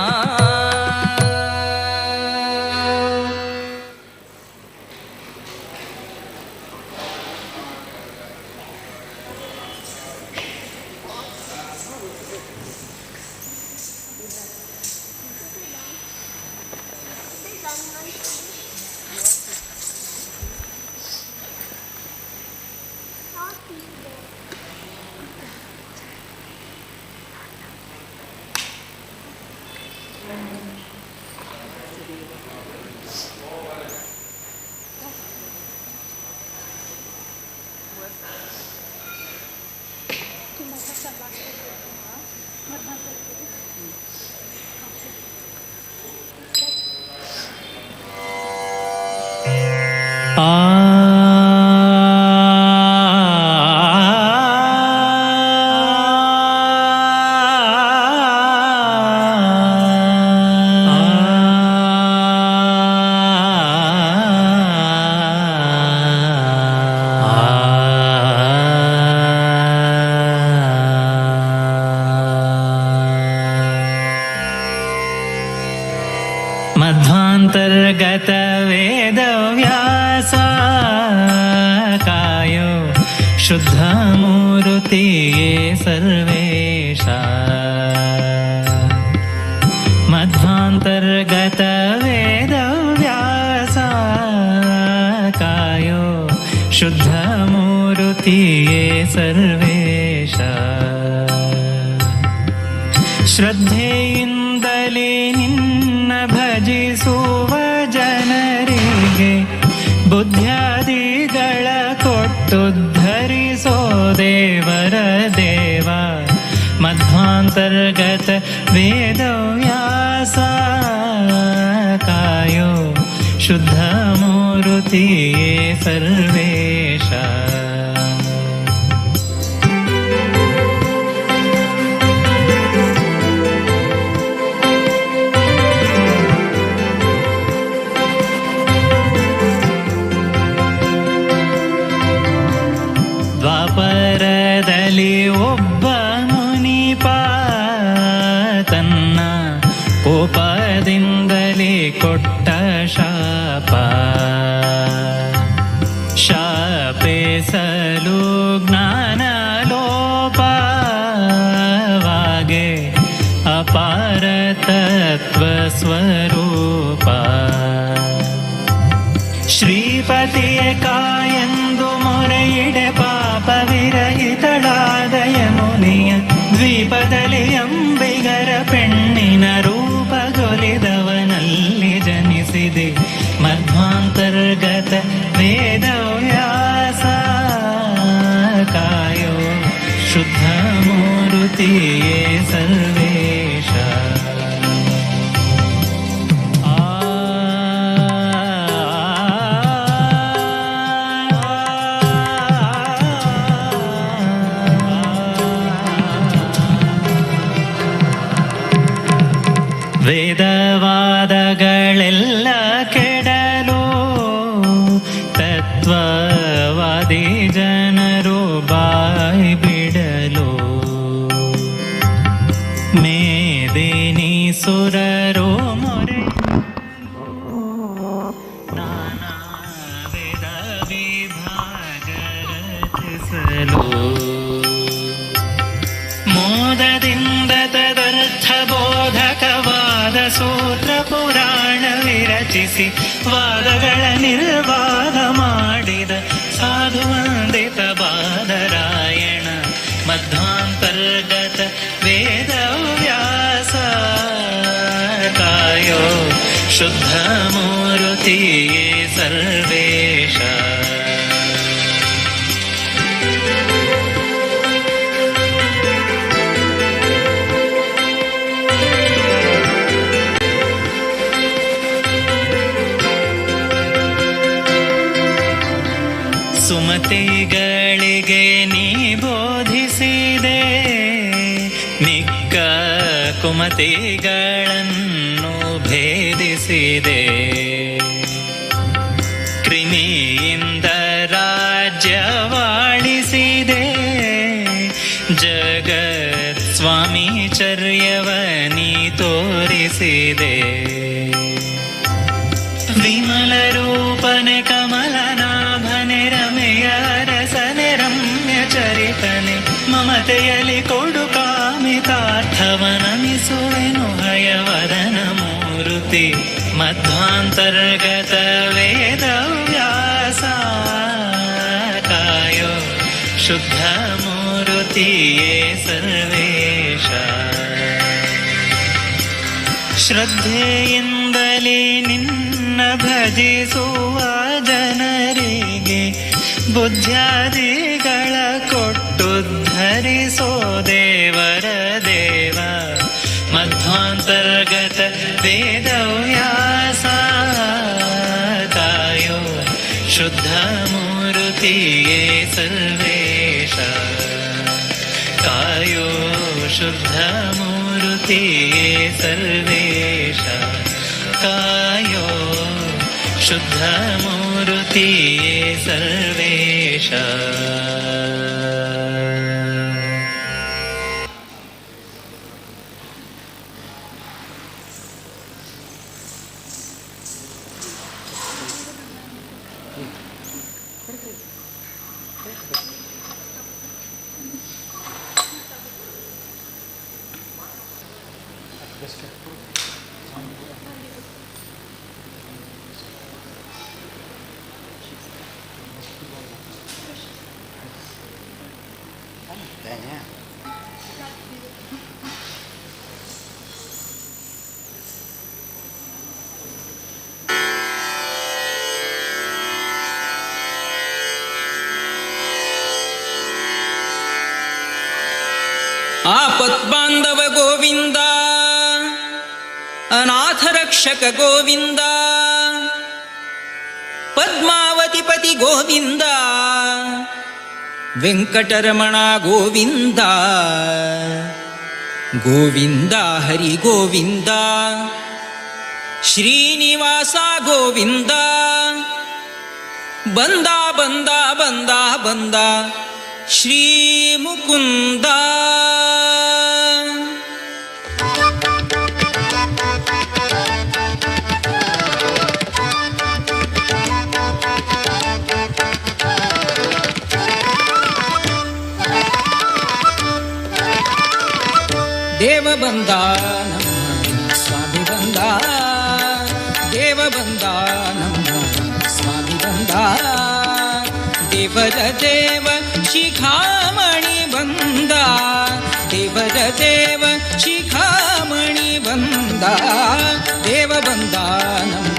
ಮಧ್ವಾಂತರ್ಗತ ವೇದವ್ಯಾಸ ಕಾಯೋ ಶುದ್ಧ ಮೂರುತಿಯೇ ಸರ್ವೇಶ. ಮಧ್ವಾಂತರ್ಗತ ವೇದವ್ಯಾಸ ಕಾಯೋ ಶುದ್ಧ ಮೂರುತಿಯೇ ಸರ್ವೇಶ. ಶ್ರದ್ಧೆಯಿಂದಲೇ ನಿನ್ನ ಭಜಿಸುವ ಜನರಿಗೆ ಬುದ್ಧ್ಯಾದಿಗಳ ಕೊಟ್ಟು ಧರಿಸೋ ದೇವರ ದೇವ. ಮಧ್ವಾಂತರ್ಗತ ವೇದವ್ಯಾಸ ಕಾಯೋ ಶುದ್ಧ ಮೂರುತಿಯೇ ಸರ್ವೇಶ. ದ್ವಾಪರದಲ್ಲಿ ಒಬ್ಬ ಮುನಿಪ ತನ್ನ ಕೋಪದಿಂದಲೇ ಕೊಟ್ಟ ಶಾಪ, ಶಾಪೇಸಲು ಜ್ಞಾನ ಲೋಪವಾಗೆ ಅಪಾರ ತತ್ವ ಸ್ವರೂಪ. ಶ್ರೀಪತಿಯ ಕಾಯಂದು ಮೊರೆಯಿಡೆ ಪಾಪವಿರಹಿತಳಾದ ಯಮುನಿಯ ದ್ವೀಪದಲ್ಲಿ ಅಂಬಿಗರ ಪೆಣ್ಣಿನ ರೂಪಗೊಲಿದವನಲ್ಲಿ ಜನಿಸಿದೆ. ಮಧ್ವಾಂತರ್ಗತ ವೇದವ್ಯಾಸ ಕಾಯೋ ಶುದ್ಧ ಮೂರುತಿಯೇ ಸರ್ವೇಶ. ವೇದವಾದಗಳೆಲ್ಲ ಕೆಡಲು ತತ್ವವಾದಿ ಜನರು ಬಾಯಿ ಬಿಡಲು ಮೇದಿನಿ ಸುರರು ಮೊರೆ ನಾನಾ ವೇದ ವಿಭಾಗ ರಚಿಸಲು ಮೋದದಿಂದ ತದರ್ಥ ಬೋಧಕವಾದ ಸೂತ್ರ ಪುರಾಣ ವಿರಚಿಸಿ ವಾದಗಳ ನಿರ್ವಾದ ಮಾಡಿದ ಸಾಧು ವಂದಿತ ಬಾದರಾಯಣ ಮಧ್ವಾಂತರ್ಗತ ವೇದವ್ಯಾಸ ಕಾಯೋ ಶುದ್ಧ ಮೂರುತಿಯೇ ಸರ್ವೇಶ. ಸುಮತಿಗಳಿಗೆ ನೀ ಬೋಧಿಸಿದೆ ಮಿಕ್ಕ ಕುಮತಿಗಳನ್ನು ಭೇದಿಸಿದೆ. ಕ್ರಿಮಿಯಿಂದ ರಾಜ್ಯವಾಳಿಸಿದೆ ಜಗತ್ ಸ್ವಾಮಿ ಚರ್ಯವನಿ ತೋರಿಸಿದೆ. ವಿಮಲ ರೂಪನೆ ಕಮಲನಾಭನೆ ರಮೆಯ ರಸನೆ ರಮ್ಯ ಚರಿತನೆ ಮಮತೆಯಲ್ಲಿ ಕೊಡು ಕಾಮಿತಾರ್ಥವನಮಿಸುವೆನು ಹಯವದನ ಮೂರುತಿ ಮಧ್ವಾಂತರ್ಗತ ವೇದವ್ಯಾಸ ಕಾಯೋ ಶುದ್ಧ ಮೂರುತಿಯೇ ಸರ್ವೇಶ. ಶ್ರದ್ಧೆಯಿಂದಲೇ ನಿನ್ನ ಭಜಿಸುವ ಜನರಿಗೆ ಬುದ್ಧ್ಯಾದಿಗಳ ಕೊಟ್ಟು ಧರಿಸೋ ದೇವರ ದೇವ ಮಧ್ವಾಂತರ್ಗತ ವೇದವ್ಯಾಸ ಕಾಯೋ ಶುದ್ಧ ಮೂರುತಿಯೇ ಸರ್ವೇಶ. ಕಾಯೋ ಶುದ್ಧ ಮೂರುತಿಯೇ ಸರ್ವೇಶ. ಕಾಯೋ ಶುದ್ಧ ಮೂರುತಿಯೇ ಸರ್ವೇಶ. ಆಪತ್ಬಾಂಧವ ಗೋವಿಂದ, ಅನಾಥ ರಕ್ಷಕ ಗೋವಿಂದ, ಪದ್ಮಾವತಿಪತಿ ಗೋವಿಂದ, ವೆಂಕಟರಮಣ ಗೋವಿಂದ, ಗೋವಿಂದ ಹರಿ ಗೋವಿಂದ, ಶ್ರೀನಿವಾಸ ಗೋವಿಂದ, ಬಂದ ಬಂದ ಬಂದ ಬಂದ ಶ್ರೀ ಮುಕುಂದ. ದೇವ ಬಂದ ನಮ್ಮ ಸ್ವಾಮಿ ಬಂದ, ದೇವ ಬಂದ ನಮ್ಮ ಸ್ವಾಮಿ ಬಂದ, ದೇವರ ದೇವ ಶಿಖಾಮಣಿ ಬಂದ, ದೇವರ ದೇವ ಶಿಖಾಮಣಿ ಬಂದ, ದೇವ ಬಂದ ನಮ್ಮ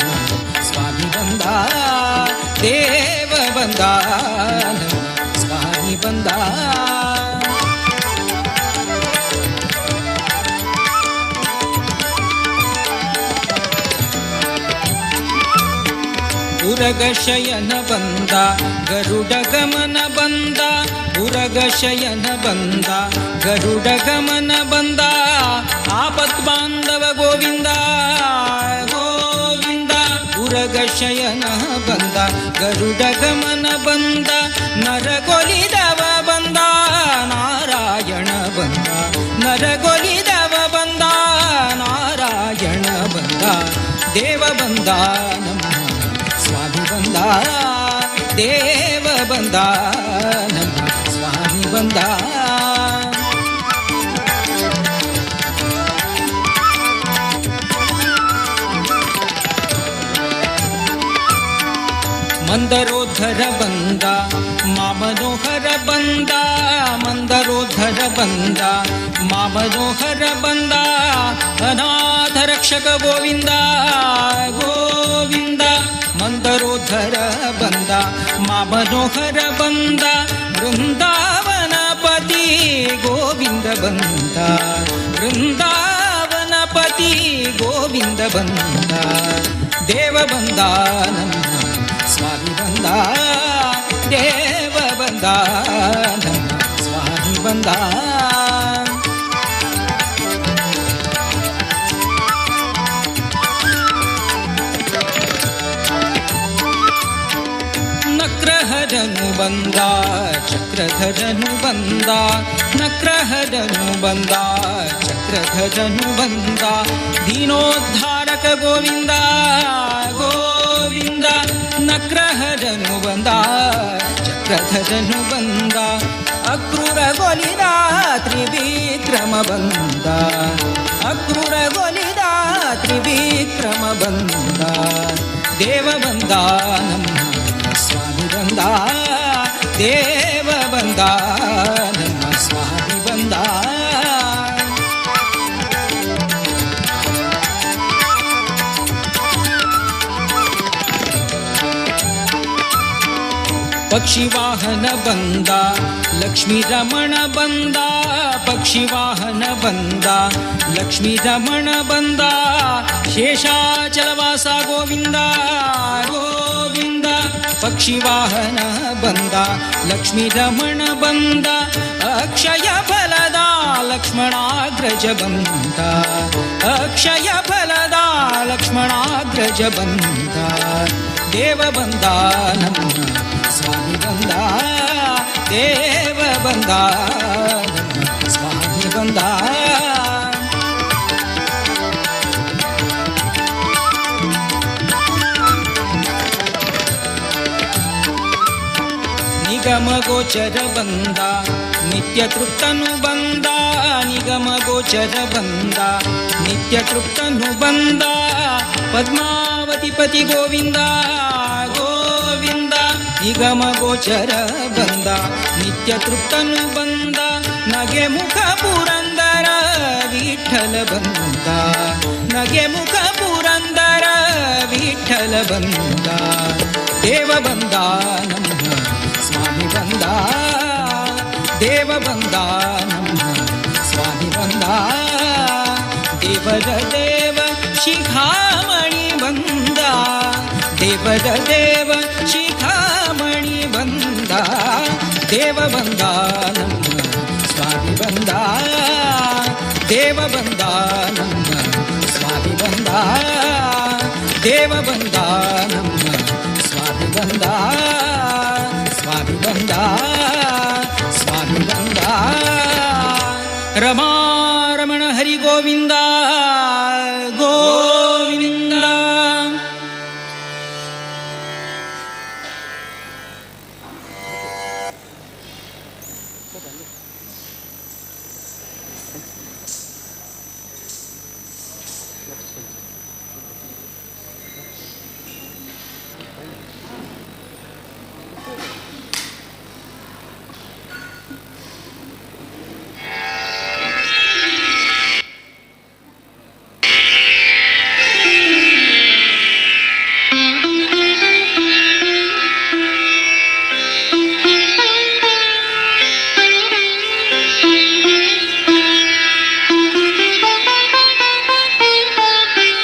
ಸ್ವಾಮಿ ಬಂದ, ದೇವ ಬಂದ ನಮ್ಮ ಸ್ವಾಮಿ ಬಂದ. ಉರಗಶಯನ ಬಂದ ಗರುಡ ಗಮನ ಬಂದ, ಉರಗಶಯನ ಬಂದ ಗರುಡ ಗಮನ ಬಂದ, ಆಪತ್ ಬಾಂಧವ ಗೋವಿಂದ. ಗರುಡ ಗಮನ ಬಂದ, ನರಗೊಲಿದವ ಬಂದ, ನಾರಾಯಣ ಬಂದ, ನರಗೊಲಿದವ ಬಂದ, ನಾರಾಯಣ ಬಂದ, ದೇವ ಬಂದ ನಮ್ಮ ಸ್ವಾಮಿ ಬಂದ, ದೇವ ಬಂದ ನಮ್ಮ ಸ್ವಾಮಿ ಬಂದ. ಮಂದರೋಧರ ಬಂದ, ಮಾಮನೋಹರ ಬಂದ, ಮಂದರೋಧರ ಬಂದ, ಮಾಮನೋಹರ ಬಂದ, ಅನಾಥ ರಕ್ಷಕ ಗೋವಿಂದ ಗೋವಿಂದ. ಮಂದರೋಧರ ಬಂದ, ಮಾಮನೋಹರ ಬಂದ, ಬೃಂದಾವನಪತಿ ಗೋವಿಂದ ಬಂದ, ಬೃಂದಾವನಪತಿ ಗೋವಿಂದ ಬಂದ, ದೇವ ಬಂದ ನಮ್ಮ ಸ್ವಾಮಿ ಬಂದ, ದೇವ ಬಂದ ನಮ್ಮ ಸ್ವಾಮಿ ಬಂದ. ನಕ್ರಹರನು ಬಂದ, ಚಕ್ರಧರನು ಬಂದ, ನಕ್ರಹರನು ಬಂದ, ಚಕ್ರಧರನು ಬಂದ, ದೀನೋದ್ಧಾರಕ ಗೋವಿಂದ ಗೋವಿಂದ. ನಕ್ರಹರನು ಬಂದ, ಚಕ್ರಧರನು ಬಂದ, ಅಕ್ರೂರಗೊಲಿದ ತ್ರಿವಿಕ್ರಮ ಬಂದ, ಅಕ್ರೂರಗೊಲಿದ ತ್ರಿವಿಕ್ರಮ ಬಂದ, ದೇವ ಬಂದ ನಮ್ಮ ಸ್ವಾಮಿ ಬಂದ, ದೇವ ಬಂದ ನಮ್ಮ ಸ್ವಾಮಿ ಬಂದ. ಪಕ್ಷಿವಾಹನ ಬಂದ, ಲಕ್ಷ್ಮೀ ರಮಣ ಬಂದ, ಪಕ್ಷಿವಾಹನ ಬಂದ, ಲಕ್ಷ್ಮೀ ರಮಣ ಬಂದ, ಶೇಷಾಚಲವಾಸ ಗೋವಿಂದ ಗೋವಿಂದ. ಪಕ್ಷಿವಾಹನ ಬಂದ, ಲಕ್ಷ್ಮೀ ರಮಣ ಬಂದ, ಅಕ್ಷಯ ಫಲದ ಲಕ್ಷ್ಮಣಾಗ್ರಜ ಬಂದ, ಅಕ್ಷಯ ಫಲದ ಲಕ್ಷ್ಮಣಾಗ್ರಜ ಬಂದ, ದೇವ ಬಂದ ನಮ್ಮ ಸ್ವಾಮಿ ಬಂದ, ದೇವ ಬಂದ ನಮ್ಮ ಸ್ವಾಮಿ ಬಂದ. ನಿಗಮ ಗೋಚರ ಬಂದ, ನಿತ್ಯ ತೃಪ್ತನು ಬಂದ, ನಿಗಮ ಗೋಚರ ಬಂದ, ನಿತ್ಯ ತೃಪ್ತನು ಬಂದ, ಪದ್ಮಾವತಿ ಪತಿ ಗೋವಿಂದ ಗೋವಿಂದ. ನಿಗಮ ಗೋಚರ ಬಂದ, ನಿತ್ಯ ತೃಪ್ತನು ಬಂದ, ನಗೆ ಮುಖ ಪುರಂದರ ವಿಠಲ ಬಂದ, ನಗೆ ಮುಖ ಪುರಂದರ ವಿಠಲ ಬಂದ, ದೇವ ಬಂದ ನಮ್ಮ ಸ್ವಾಮಿ ಬಂದ, ದೇವ ಬಂದ ನಮ್ಮ ಸ್ವಾಮಿ ಬಂದ, ದೇವರ ದೇವ ಶಿಖಾಮಣಿ ಬಂದ, ದೇವರ ದೇವ ಶಿಖಾಮಣಿ ಬಂದ, ದೇವ ಬಂದ ನಮ್ಮ ಸ್ವಾಮಿ ಬಂದ, ದೇವ ಬಂದ ನಮ್ಮ ಸ್ವಾಮಿ ಬಂದ, ದೇವ ಬಂದ ನಮ್ಮ ಸ್ವಾಮಿ ಬಂದ, ಸ್ವಾಮಿ ಬಂದ, ಸ್ವಾಮಿ ಬಂದ. ರಮಾರಮಣ ಹರಿ ಗೋವಿಂದ ಗೋವಿಂದ. Thank you.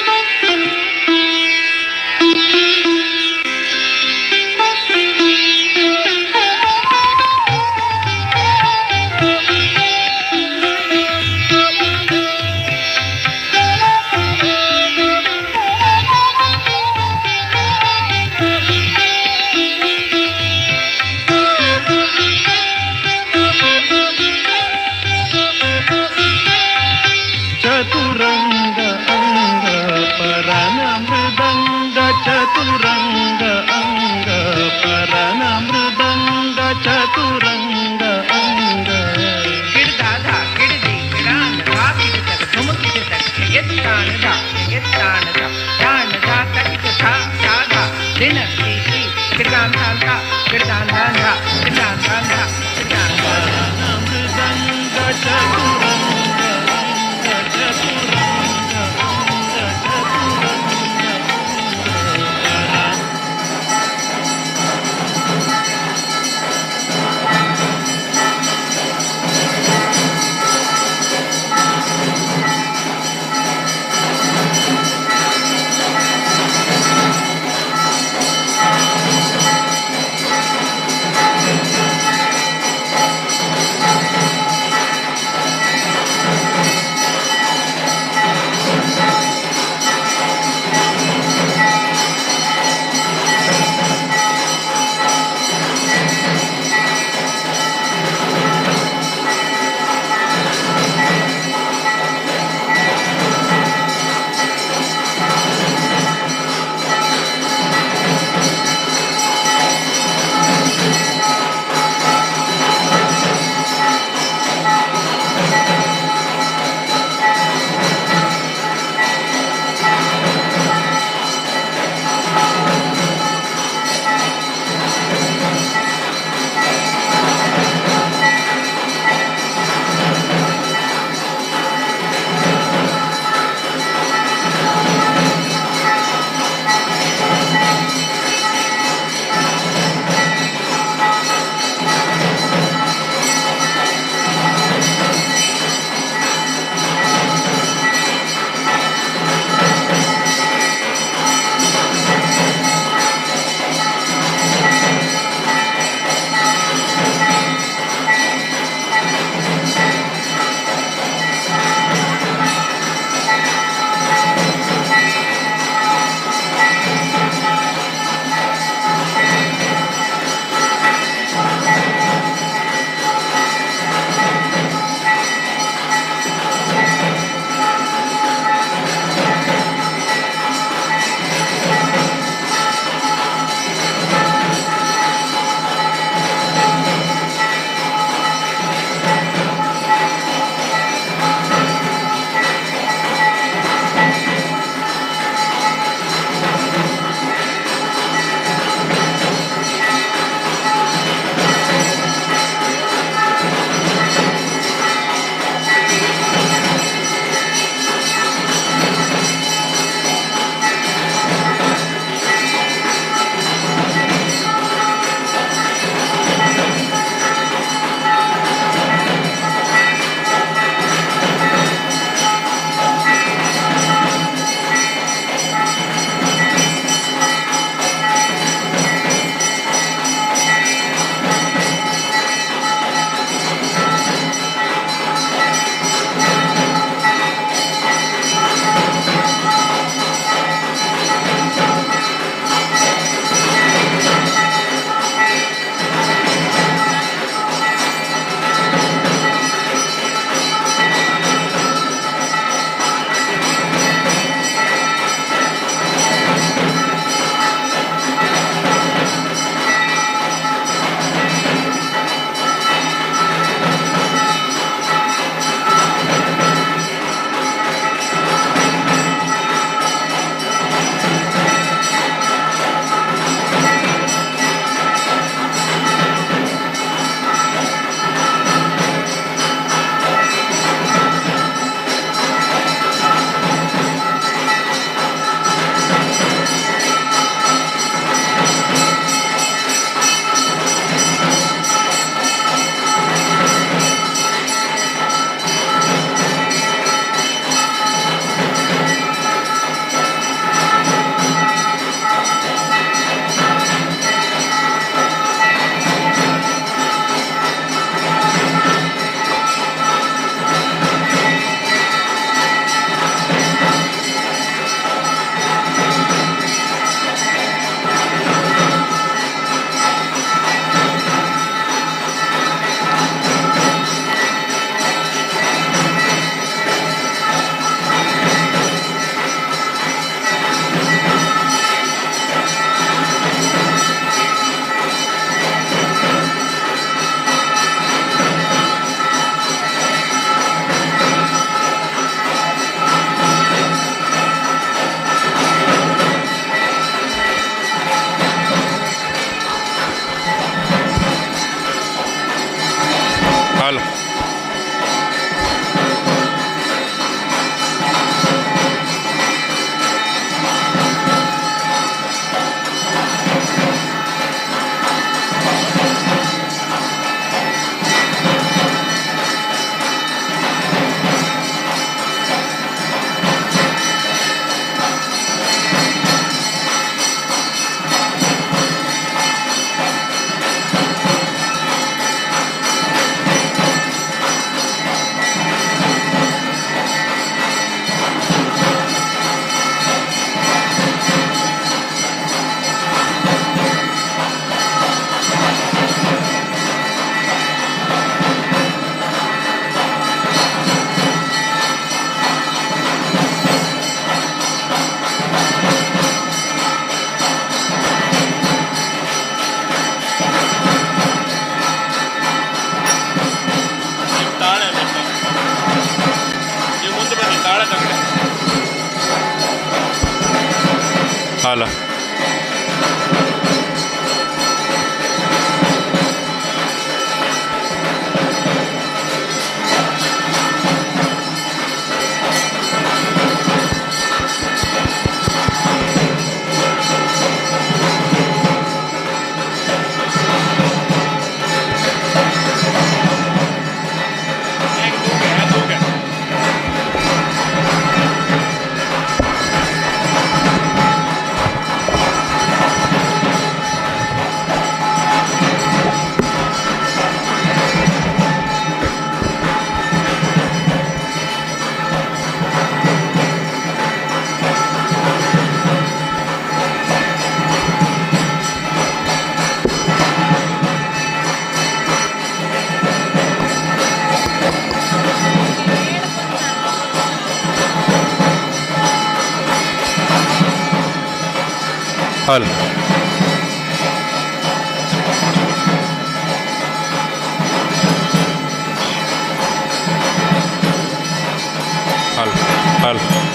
ಚತುರಂಗ ಅಂಗ ಪರನ ಮೃದಂಗ ಚತುರಂಗ ಅಂಗ ಪರನ ಮೃದಂಗ ಚತುರಂಗ ಅಂಗ ಚತುರಂಗ ಅಂಗ ಚತುರಂಗ ಅಂಗ ಿ. Hello. Hello. Hello. Hello.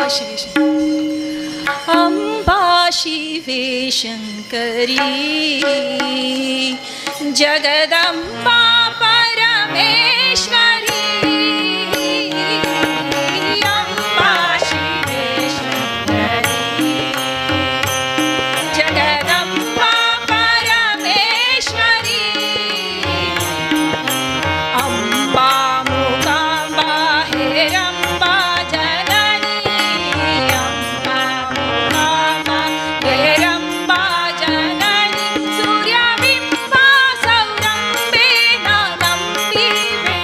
Amba शिवे अंबा शिवे शंकरी जगदंबा परमेश्वरी अंबा शिवे शंकरी जगदंबा परमेश्वरी अंबा मूकांबा हेरंबा जननी अंबा मूकांबा हेरंबा जननी सूर्यबिंबा सौरंबे नानंबी वे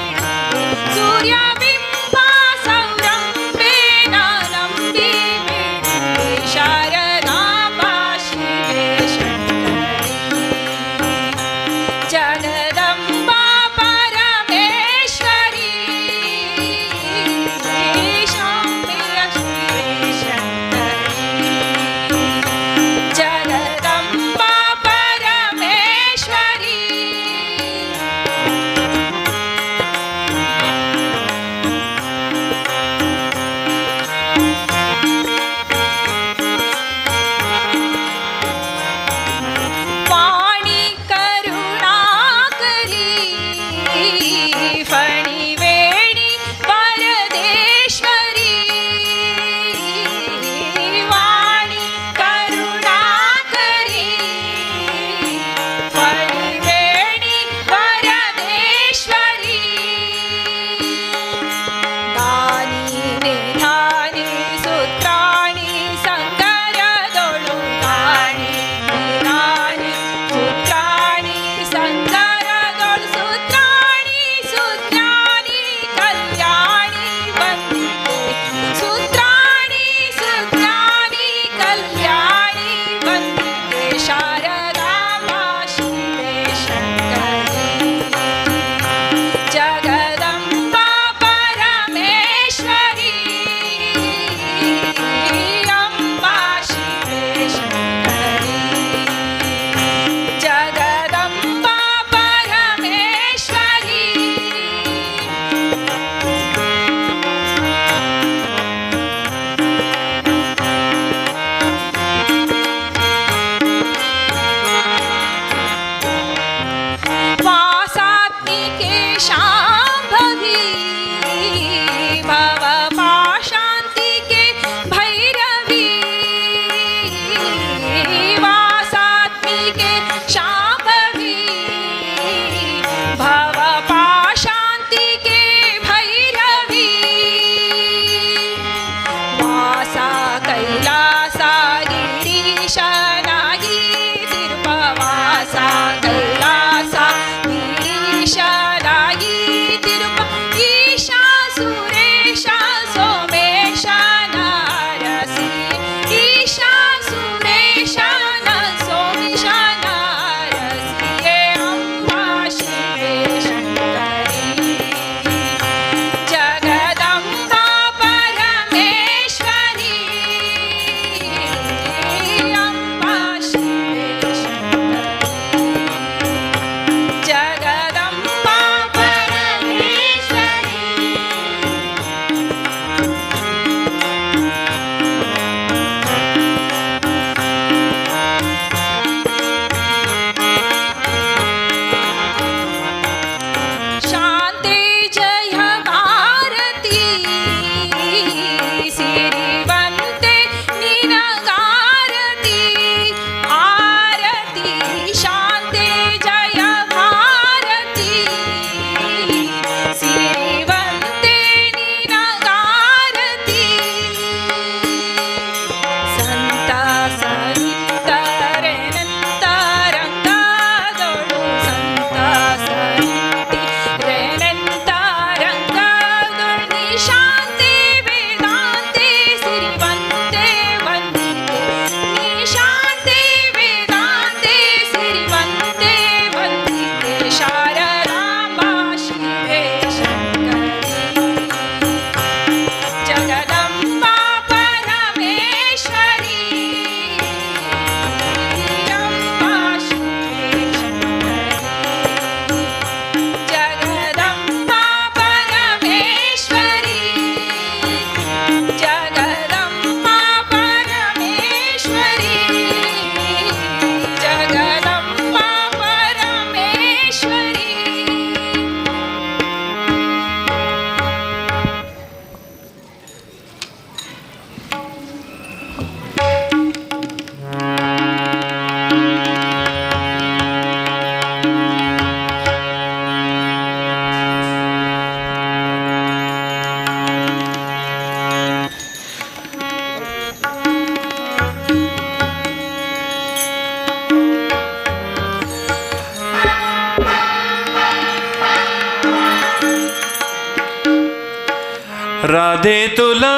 राधे तुला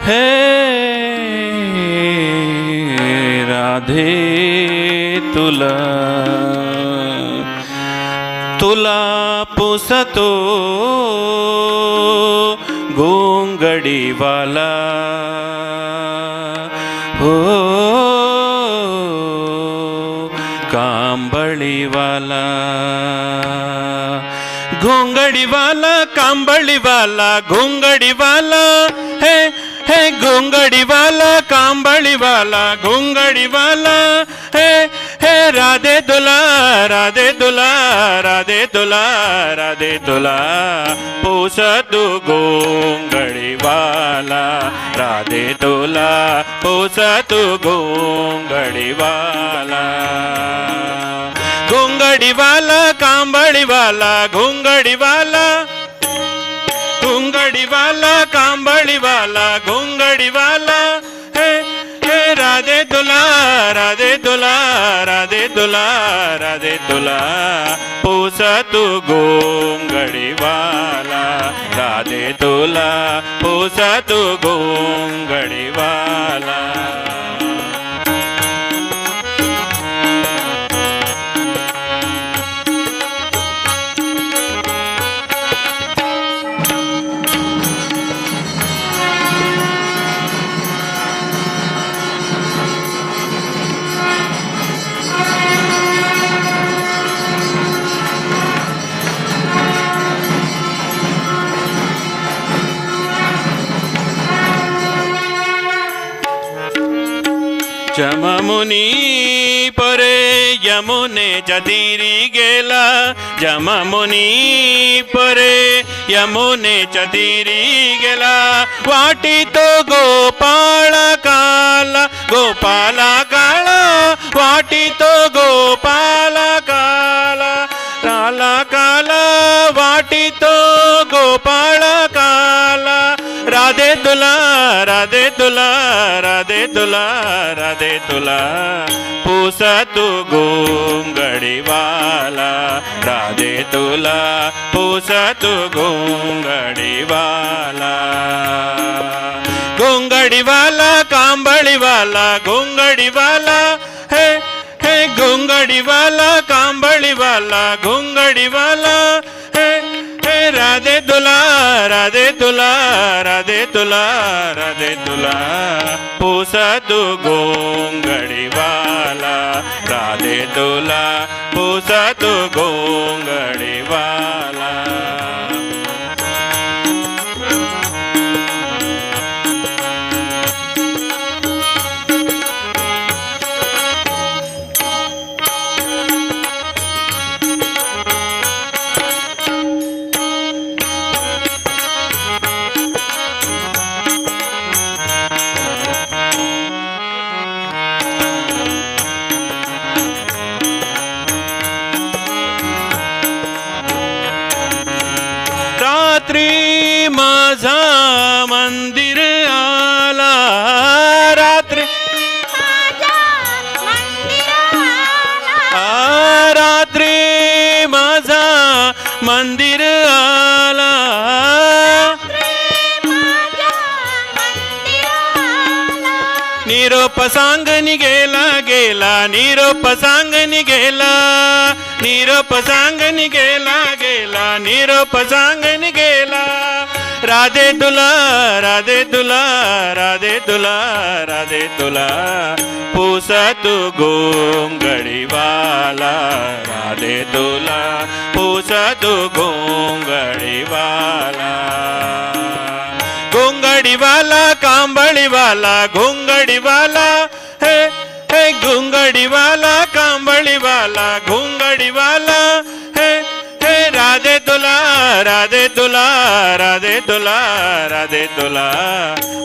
हे राधे तुला तुला पुसतो घोंगडीवाला हो कांबळीवाला घोंगडीवाला कांबळीवाला घोंगडीवाला हे हे घोंगडीवाला कांबळीवाला घोंगडीवाला हे हे राधे तुला राधे तुला राधे तुला राधे तुला पुसतो घोंगडीवाला राधे तुला पुसतो घोंगडीवाला घोंगडीवाला कांबळीवाला घोंगडीवाला घोंगडीवाला कांबळीवाला घोंगडीवाला हे हे राधे तुला राधे तुला राधे तुला राधे तुला पुसतो घोंगडीवाला राधे तुला पुसतो घोंगडीवाला. जममुनी परे यमुने चतीरी गेला जममुनी परे यमुने चतीरी गेला वाटी तो गोपाळ काला गोपाला काळा वाटी तो गोपाल काला काला काला वाटी तो गोपाळ काला राधे तुला राधे तुला राधे तुला राधे तुला पुसतो घोंगडीवाला राधे तुला पुसतो घोंगडीवाला घोंगडीवाला कांबळीवाला घोंगडीवाला हे हे घोंगडीवाला कांबळीवाला घोंगडीवाला हे हे राधे तुला राधे तुला राधे तुला राधे तुला पुसतो घोंगडीवाला राधे तुला पुसतो घोंगडीवाला. रात्री माझा मंदिर आला रात्री रात्री माझा मंदिर आला निरोप सांगनी गेला गेला निरोप सांगनी गेला निरोप सांगनी गेला गेला निरोप सांगनी गेला राधे तुला राधे तुला राधे तुला राधे तुला पुसतो घोंगडीवाला राधे तुला पुसतो घोंगडीवाला घोंगडीवाला कांबळीवाला घोंगडीवाला हे हे घोंगडीवाला कांबळीवाला घोंगडीवाला हे हे राधे तुला राधे तुला राधे तुला राधे तुला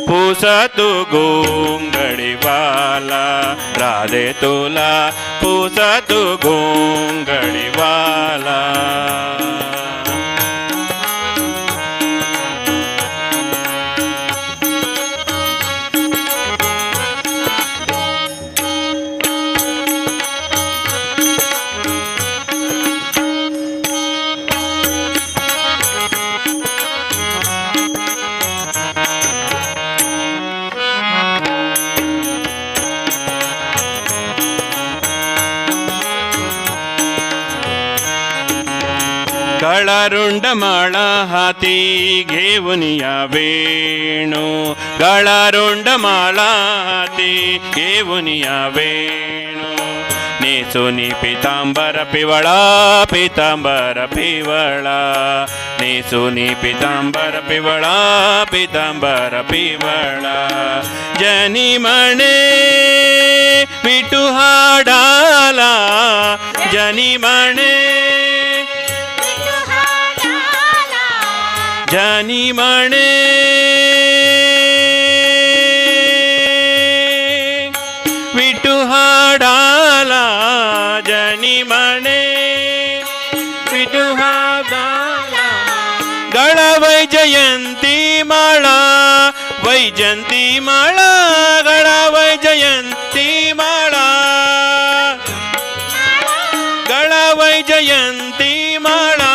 पुसतो घोंगडीवाला राधे तुला पुसतो घोंगडीवाला. गळारुंड माळा हाती घेऊन या वेणू, गळारुंड माळा हाती घेऊन या वेणू. नेसुनी पीतांबर पिवळा, पीतांबर पिवळा, नेसुनी पीतांबर पिवळा, पीतांबर पिवळा. जनी म्हणे विठू हाडाला, जनी म्हणे, जनी म्हणे विठू हाडाला, जनी म्हणे विठू हाडाला. गळा वैजयंती माळा, वैजयंती माळा, गळा वैजयंती माळा, गळा वैजयंती माळा.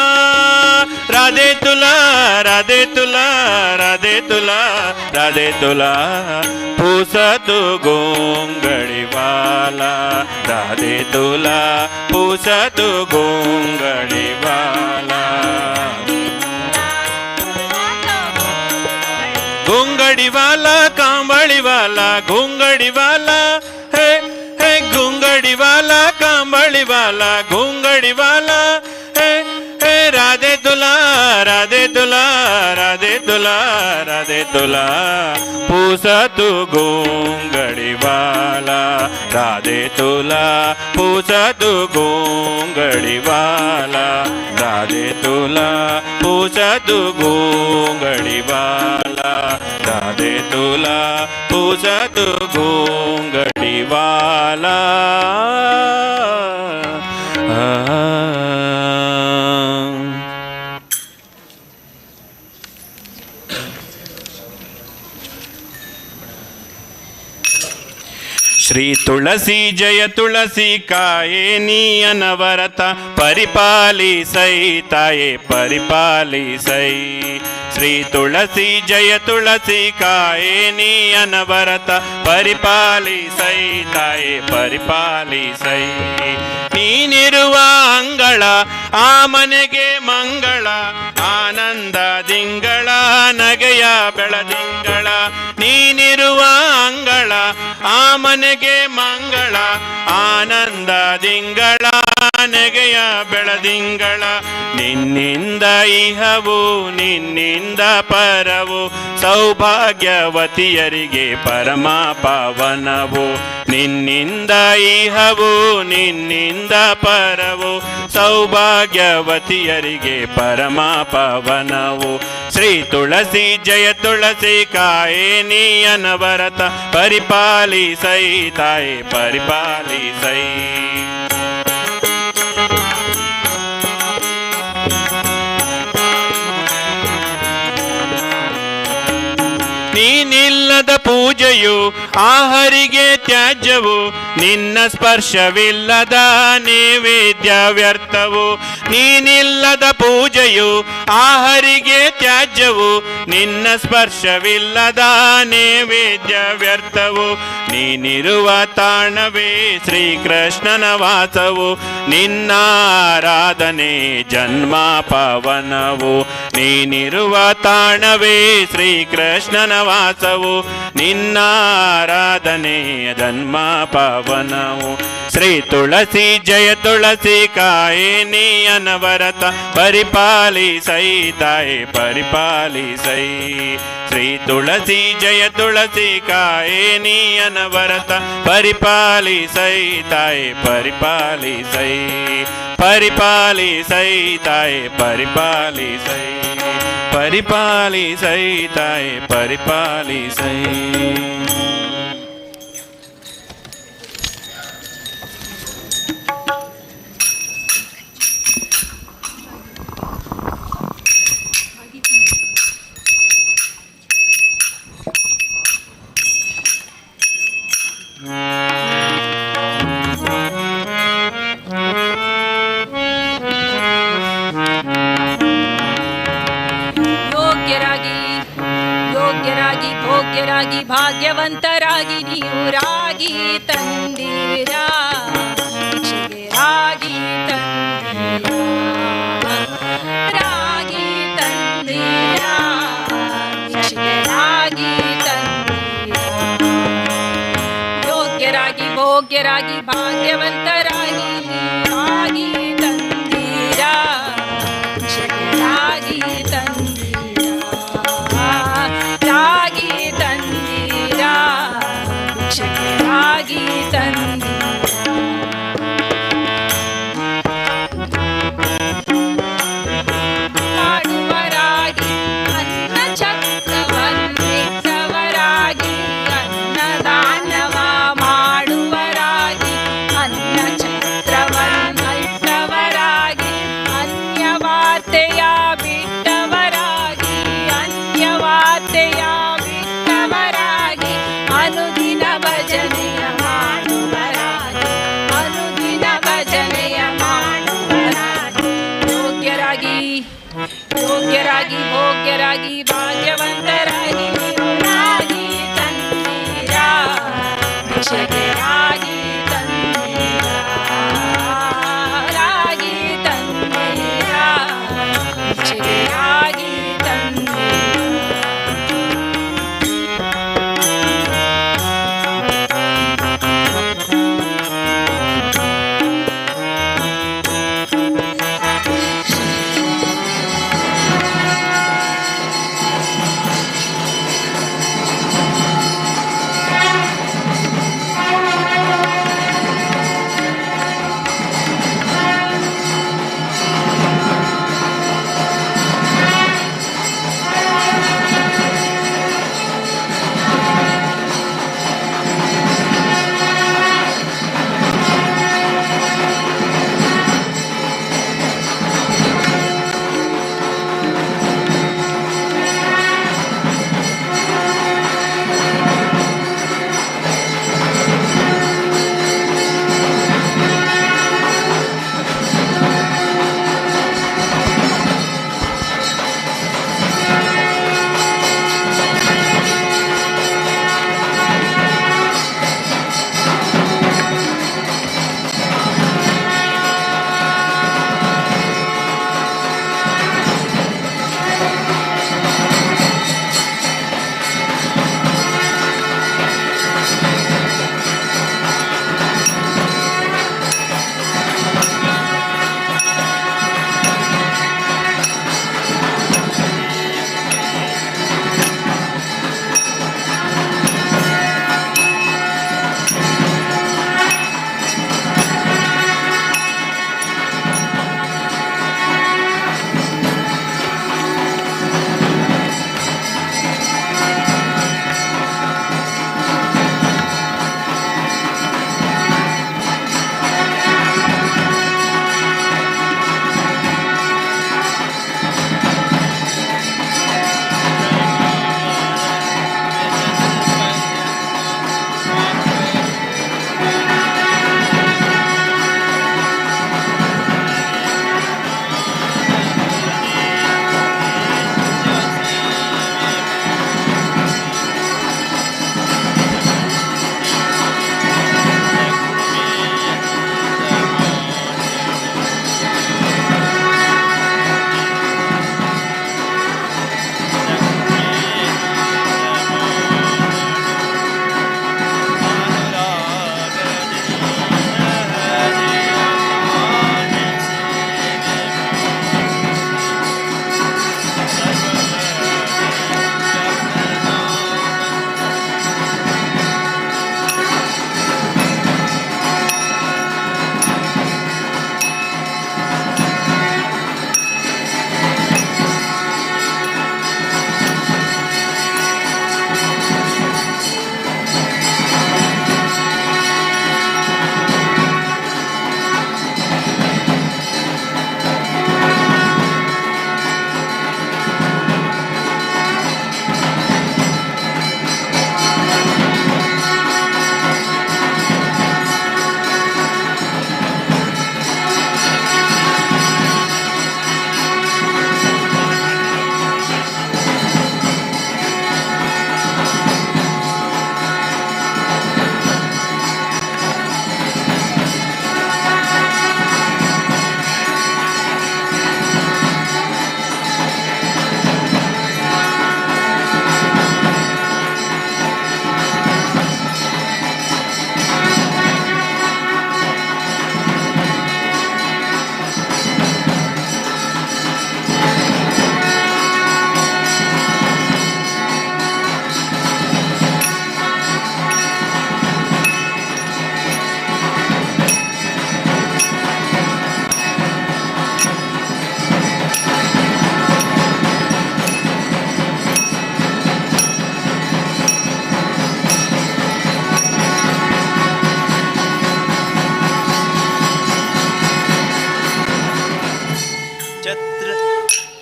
राधे तुला, राधे तुला, राधे तुला, राधे तुला पुसतो गोंगडीवाला, राधे तुला पुसतो गोंगडीवाला. घोंगडीवाला कांबळीवाला, घोंगडीवाला हे हे, घोंगडीवाला कांबळीवाला, घोंगडीवाला हे हे. राधे तुला, राधे तुला, राधे तुला, राधे तुला पुसतो गोंगडीवाला, राधे तुला पुसतो गोंगडीवाला, राधे तुला पुसतो गोंगडीवाला, राधे तुला पुसतो गोंगडीवाला. श्री तुळसी जय तुळसी काये अनवरत परिपाली सई ताये परिपाली सई. श्री तुळसी जय तुळसी काये अनवरत परिपाली सई ताये परिपाली सई. ನೀನಿರುವ ಅಂಗಳ ಆ ಮನೆಗೆ ಮಂಗಳ, ಆನಂದ ದಿಂಗಳ ನಗೆಯ ಬೆಳದಿಂಗಳ. ನೀನಿರುವ ಅಂಗಳ ಆ ಮನೆಗೆ ಮಂಗಳ, ಆನಂದ ದಿಂಗಳ ನಗೆಯ ಬೆಳದಿಂಗಳ. ನಿನ್ನಿಂದ ಇಹವು ನಿನ್ನಿಂದ ಪರವು, ಸೌಭಾಗ್ಯವತಿಯರಿಗೆ ಪರಮ ಪಾವನವು. ನಿನ್ನಿಂದ ಇಹವು ನಿನ್ನಿಂದ ಪರವು, ಸೌಭಾಗ್ಯವತಿಯರಿಗೆ ಪರಮ ಪಾವನವು. ಶ್ರೀ ತುಳಸಿ ಜಯ ತುಳಸಿ ಕಾಯೇ ನೀ ಅನವರತ ಪರಿಪಾಲಿ ಸೈ ತಾಯೇ ಪರಿಪಾಲಿ ಸೈ. ನೀನಿಲ್ಲದ ಪೂಜೆಯು ಆಹರಿಗೆ ತ್ಯಾಜ್ಯವು, ನಿನ್ನ ಸ್ಪರ್ಶವಿಲ್ಲದ ನೈವೇದ್ಯ ವ್ಯರ್ಥವು. ನೀನಿಲ್ಲದ ಪೂಜೆಯು ಆಹರಿಗೆ ತ್ಯಾಜ್ಯವು, ನಿನ್ನ ಸ್ಪರ್ಶವಿಲ್ಲದ ನೈವೇದ್ಯ ವ್ಯರ್ಥವು. ನೀನಿರುವ ತಾಣವೇ ಶ್ರೀಕೃಷ್ಣನ ವಾಸವು, ನಿನ್ನ ಆರಾಧನೆ ಜನ್ಮ ಪಾವನವು. ನೀನಿರುವ ತಾಣವೇ ಶ್ರೀಕೃಷ್ಣನ ವಾಸವು, ನಿನ್ನ ಆರಾಧನೆ ಜನ್ಮ ಪಾವನವು. ಶ್ರೀ ತುಳಸಿ ಜಯ ತುಳಸಿ ಕಾಯೇ ನೀ ಅನವರತ ಪರಿಪಾಲಿ ಸೈ ತಾಯೇ ಪರಿಪಾಲಿ ಸೈ. ಶ್ರೀ ತುಳಸಿ ಜಯ ತುಳಸಿ ಕಾಯೇ ನೀ ಅನವರತ ಪರಿಪಾಲಿ ಸೈ ತಾಯೇ ಪರಿಪಾಲಿ ಸೈ, ಪರಿಪಾಲಿ ಸೈ ತಾಯೇ ಪರಿಪಾಲಿ ಸೈ, ಪರಿಪಾಲಿ ಸೈ ತಾಯೇ ಪರಿಪಾಲಿ ಸೈ. ಯೋಗ್ಯರಾಗಿ ಭೋಗ್ಯರಾಗಿ ಭಾಗ್ಯವಂತರಾಗಿ ನೀವು ರಾಗಿ ತಂದಿರಾ, ಭಿಕ್ಷೆಗೆ ರಾಗಿ ತಂದಿರಾ. ಯೋಗ್ಯರಾಗಿ ಭೋಗ್ಯರಾಗಿ ಭಾಗ್ಯವಂತರಾಗಿ ರಾಗಿ ತಂದೀರ, ರಾಗಿ ತಂದೀರ, ರಾಗಿ ತಂದೀರ, ರಾಗಿ ತಂದೀರ. ಮಾಡುವರಾಗಿ ಅನ್ನ ಚಕ್ರವನ್ನಿಟ್ಟವರಾಗಿ ಅನ್ನದಾನವ ಮಾಡುವರಾಗಿ ಅನ್ನ ಚಕ್ರವನ್ನಿಟ್ಟವರಾಗಿ ಅನ್ಯವಾರ್ತೆಯ ಬಿಟ್ಟವರಾಗಿ ಅನ್ಯವಾರ್ತೆಯ ಬಿಟ್ಟವರಾಗಿ ಅನುದಿನ ಭಜನೆಯ ಮಾಡುವರಾಗಿ ಅನುದಿನ ಭಜನೆಯ ಮಾಡುವರಾಗಿ ಯೋಗ್ಯರಾಗಿ ಯೋಗ್ಯರಾಗಿ ಭೋಗ್ಯರಾಗಿ ಭಾಗ್ಯವಂತರಾಗಿ ರಾಗಿ ತಂದೀರ, ಭಿಕ್ಷೆಗೆ ರಾಗಿ ತಂದೀರ, ರಾಗಿ ತಂದೀರ, ಭಿಕ್ಷೆಗೆ ರಾಗಿ ತಂದೀರ.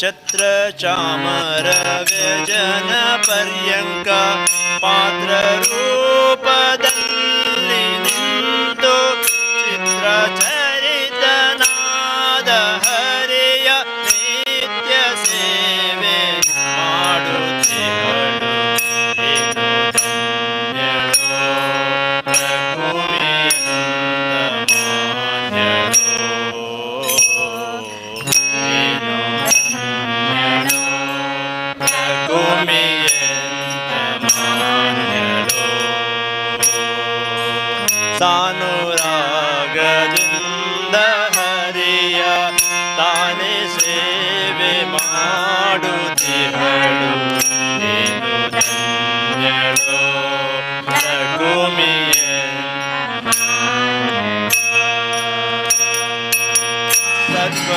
ಛತ್ರ ಚಾಮರ ವ್ಯಜನ ಪರ್ಯಂಕ ಪಾತ್ರ ರೂಪದಲ್ಲಿ ನಿಂತು ಚಿತ್ರ ಚರಿತನಾದ ಹರಿಯ ನಿತ್ಯ ಸೇವೆ ಮಾಡುತ್ತಿಹಳು ನೀನು ಧನ್ಯಳು ರಘುವಿಯಂತ ಮಾನ್ಯಳು ನೀನು ಧನ್ಯಳು ರಘುಮಿಯಂತ ಮಾನ್ಯಳು ಸಾನುರಾಗದಿಂದ ಹರಿಯ ತಾನೇ ಸೇವೆ ಮಾಡುತ್ತಿಹಳು ನೀನು ಧನ್ಯಳು ರಘುಮಿಯಂತ ಸರ್ವ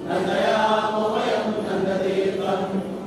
Nandayamo Vayam Nandatirtam.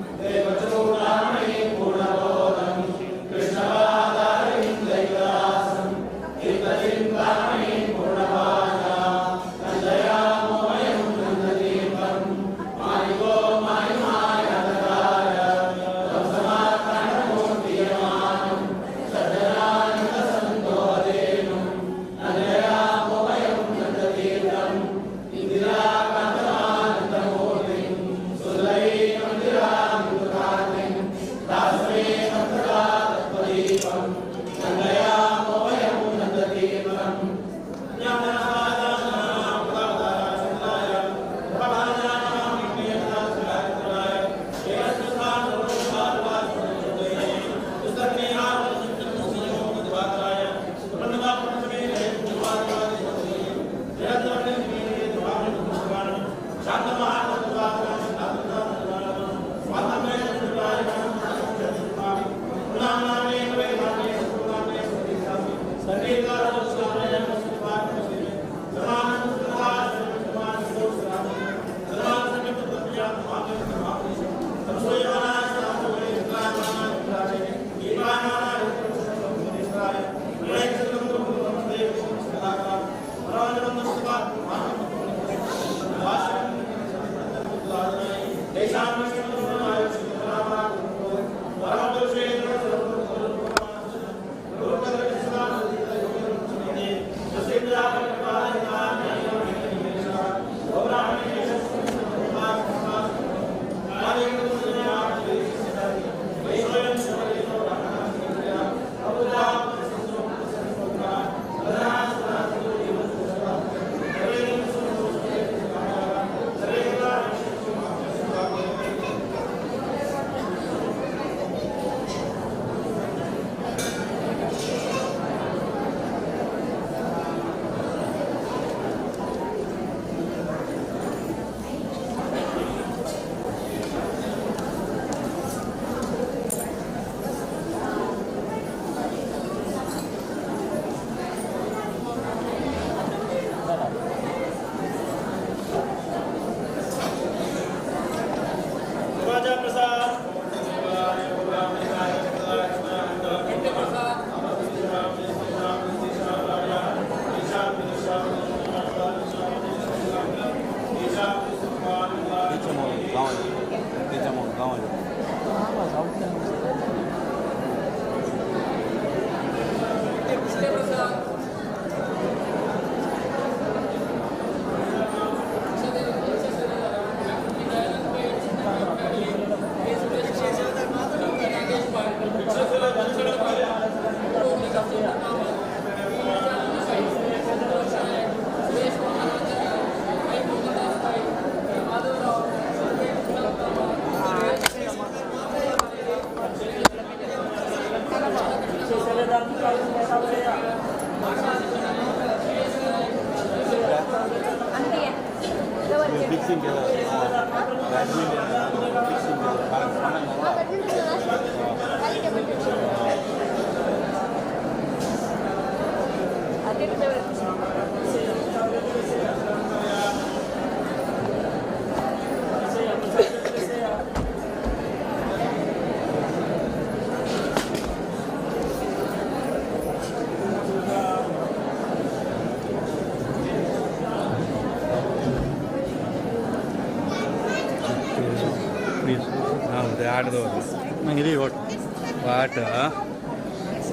Water,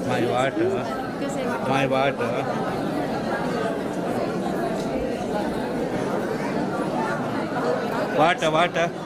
my water, my water. Water, water.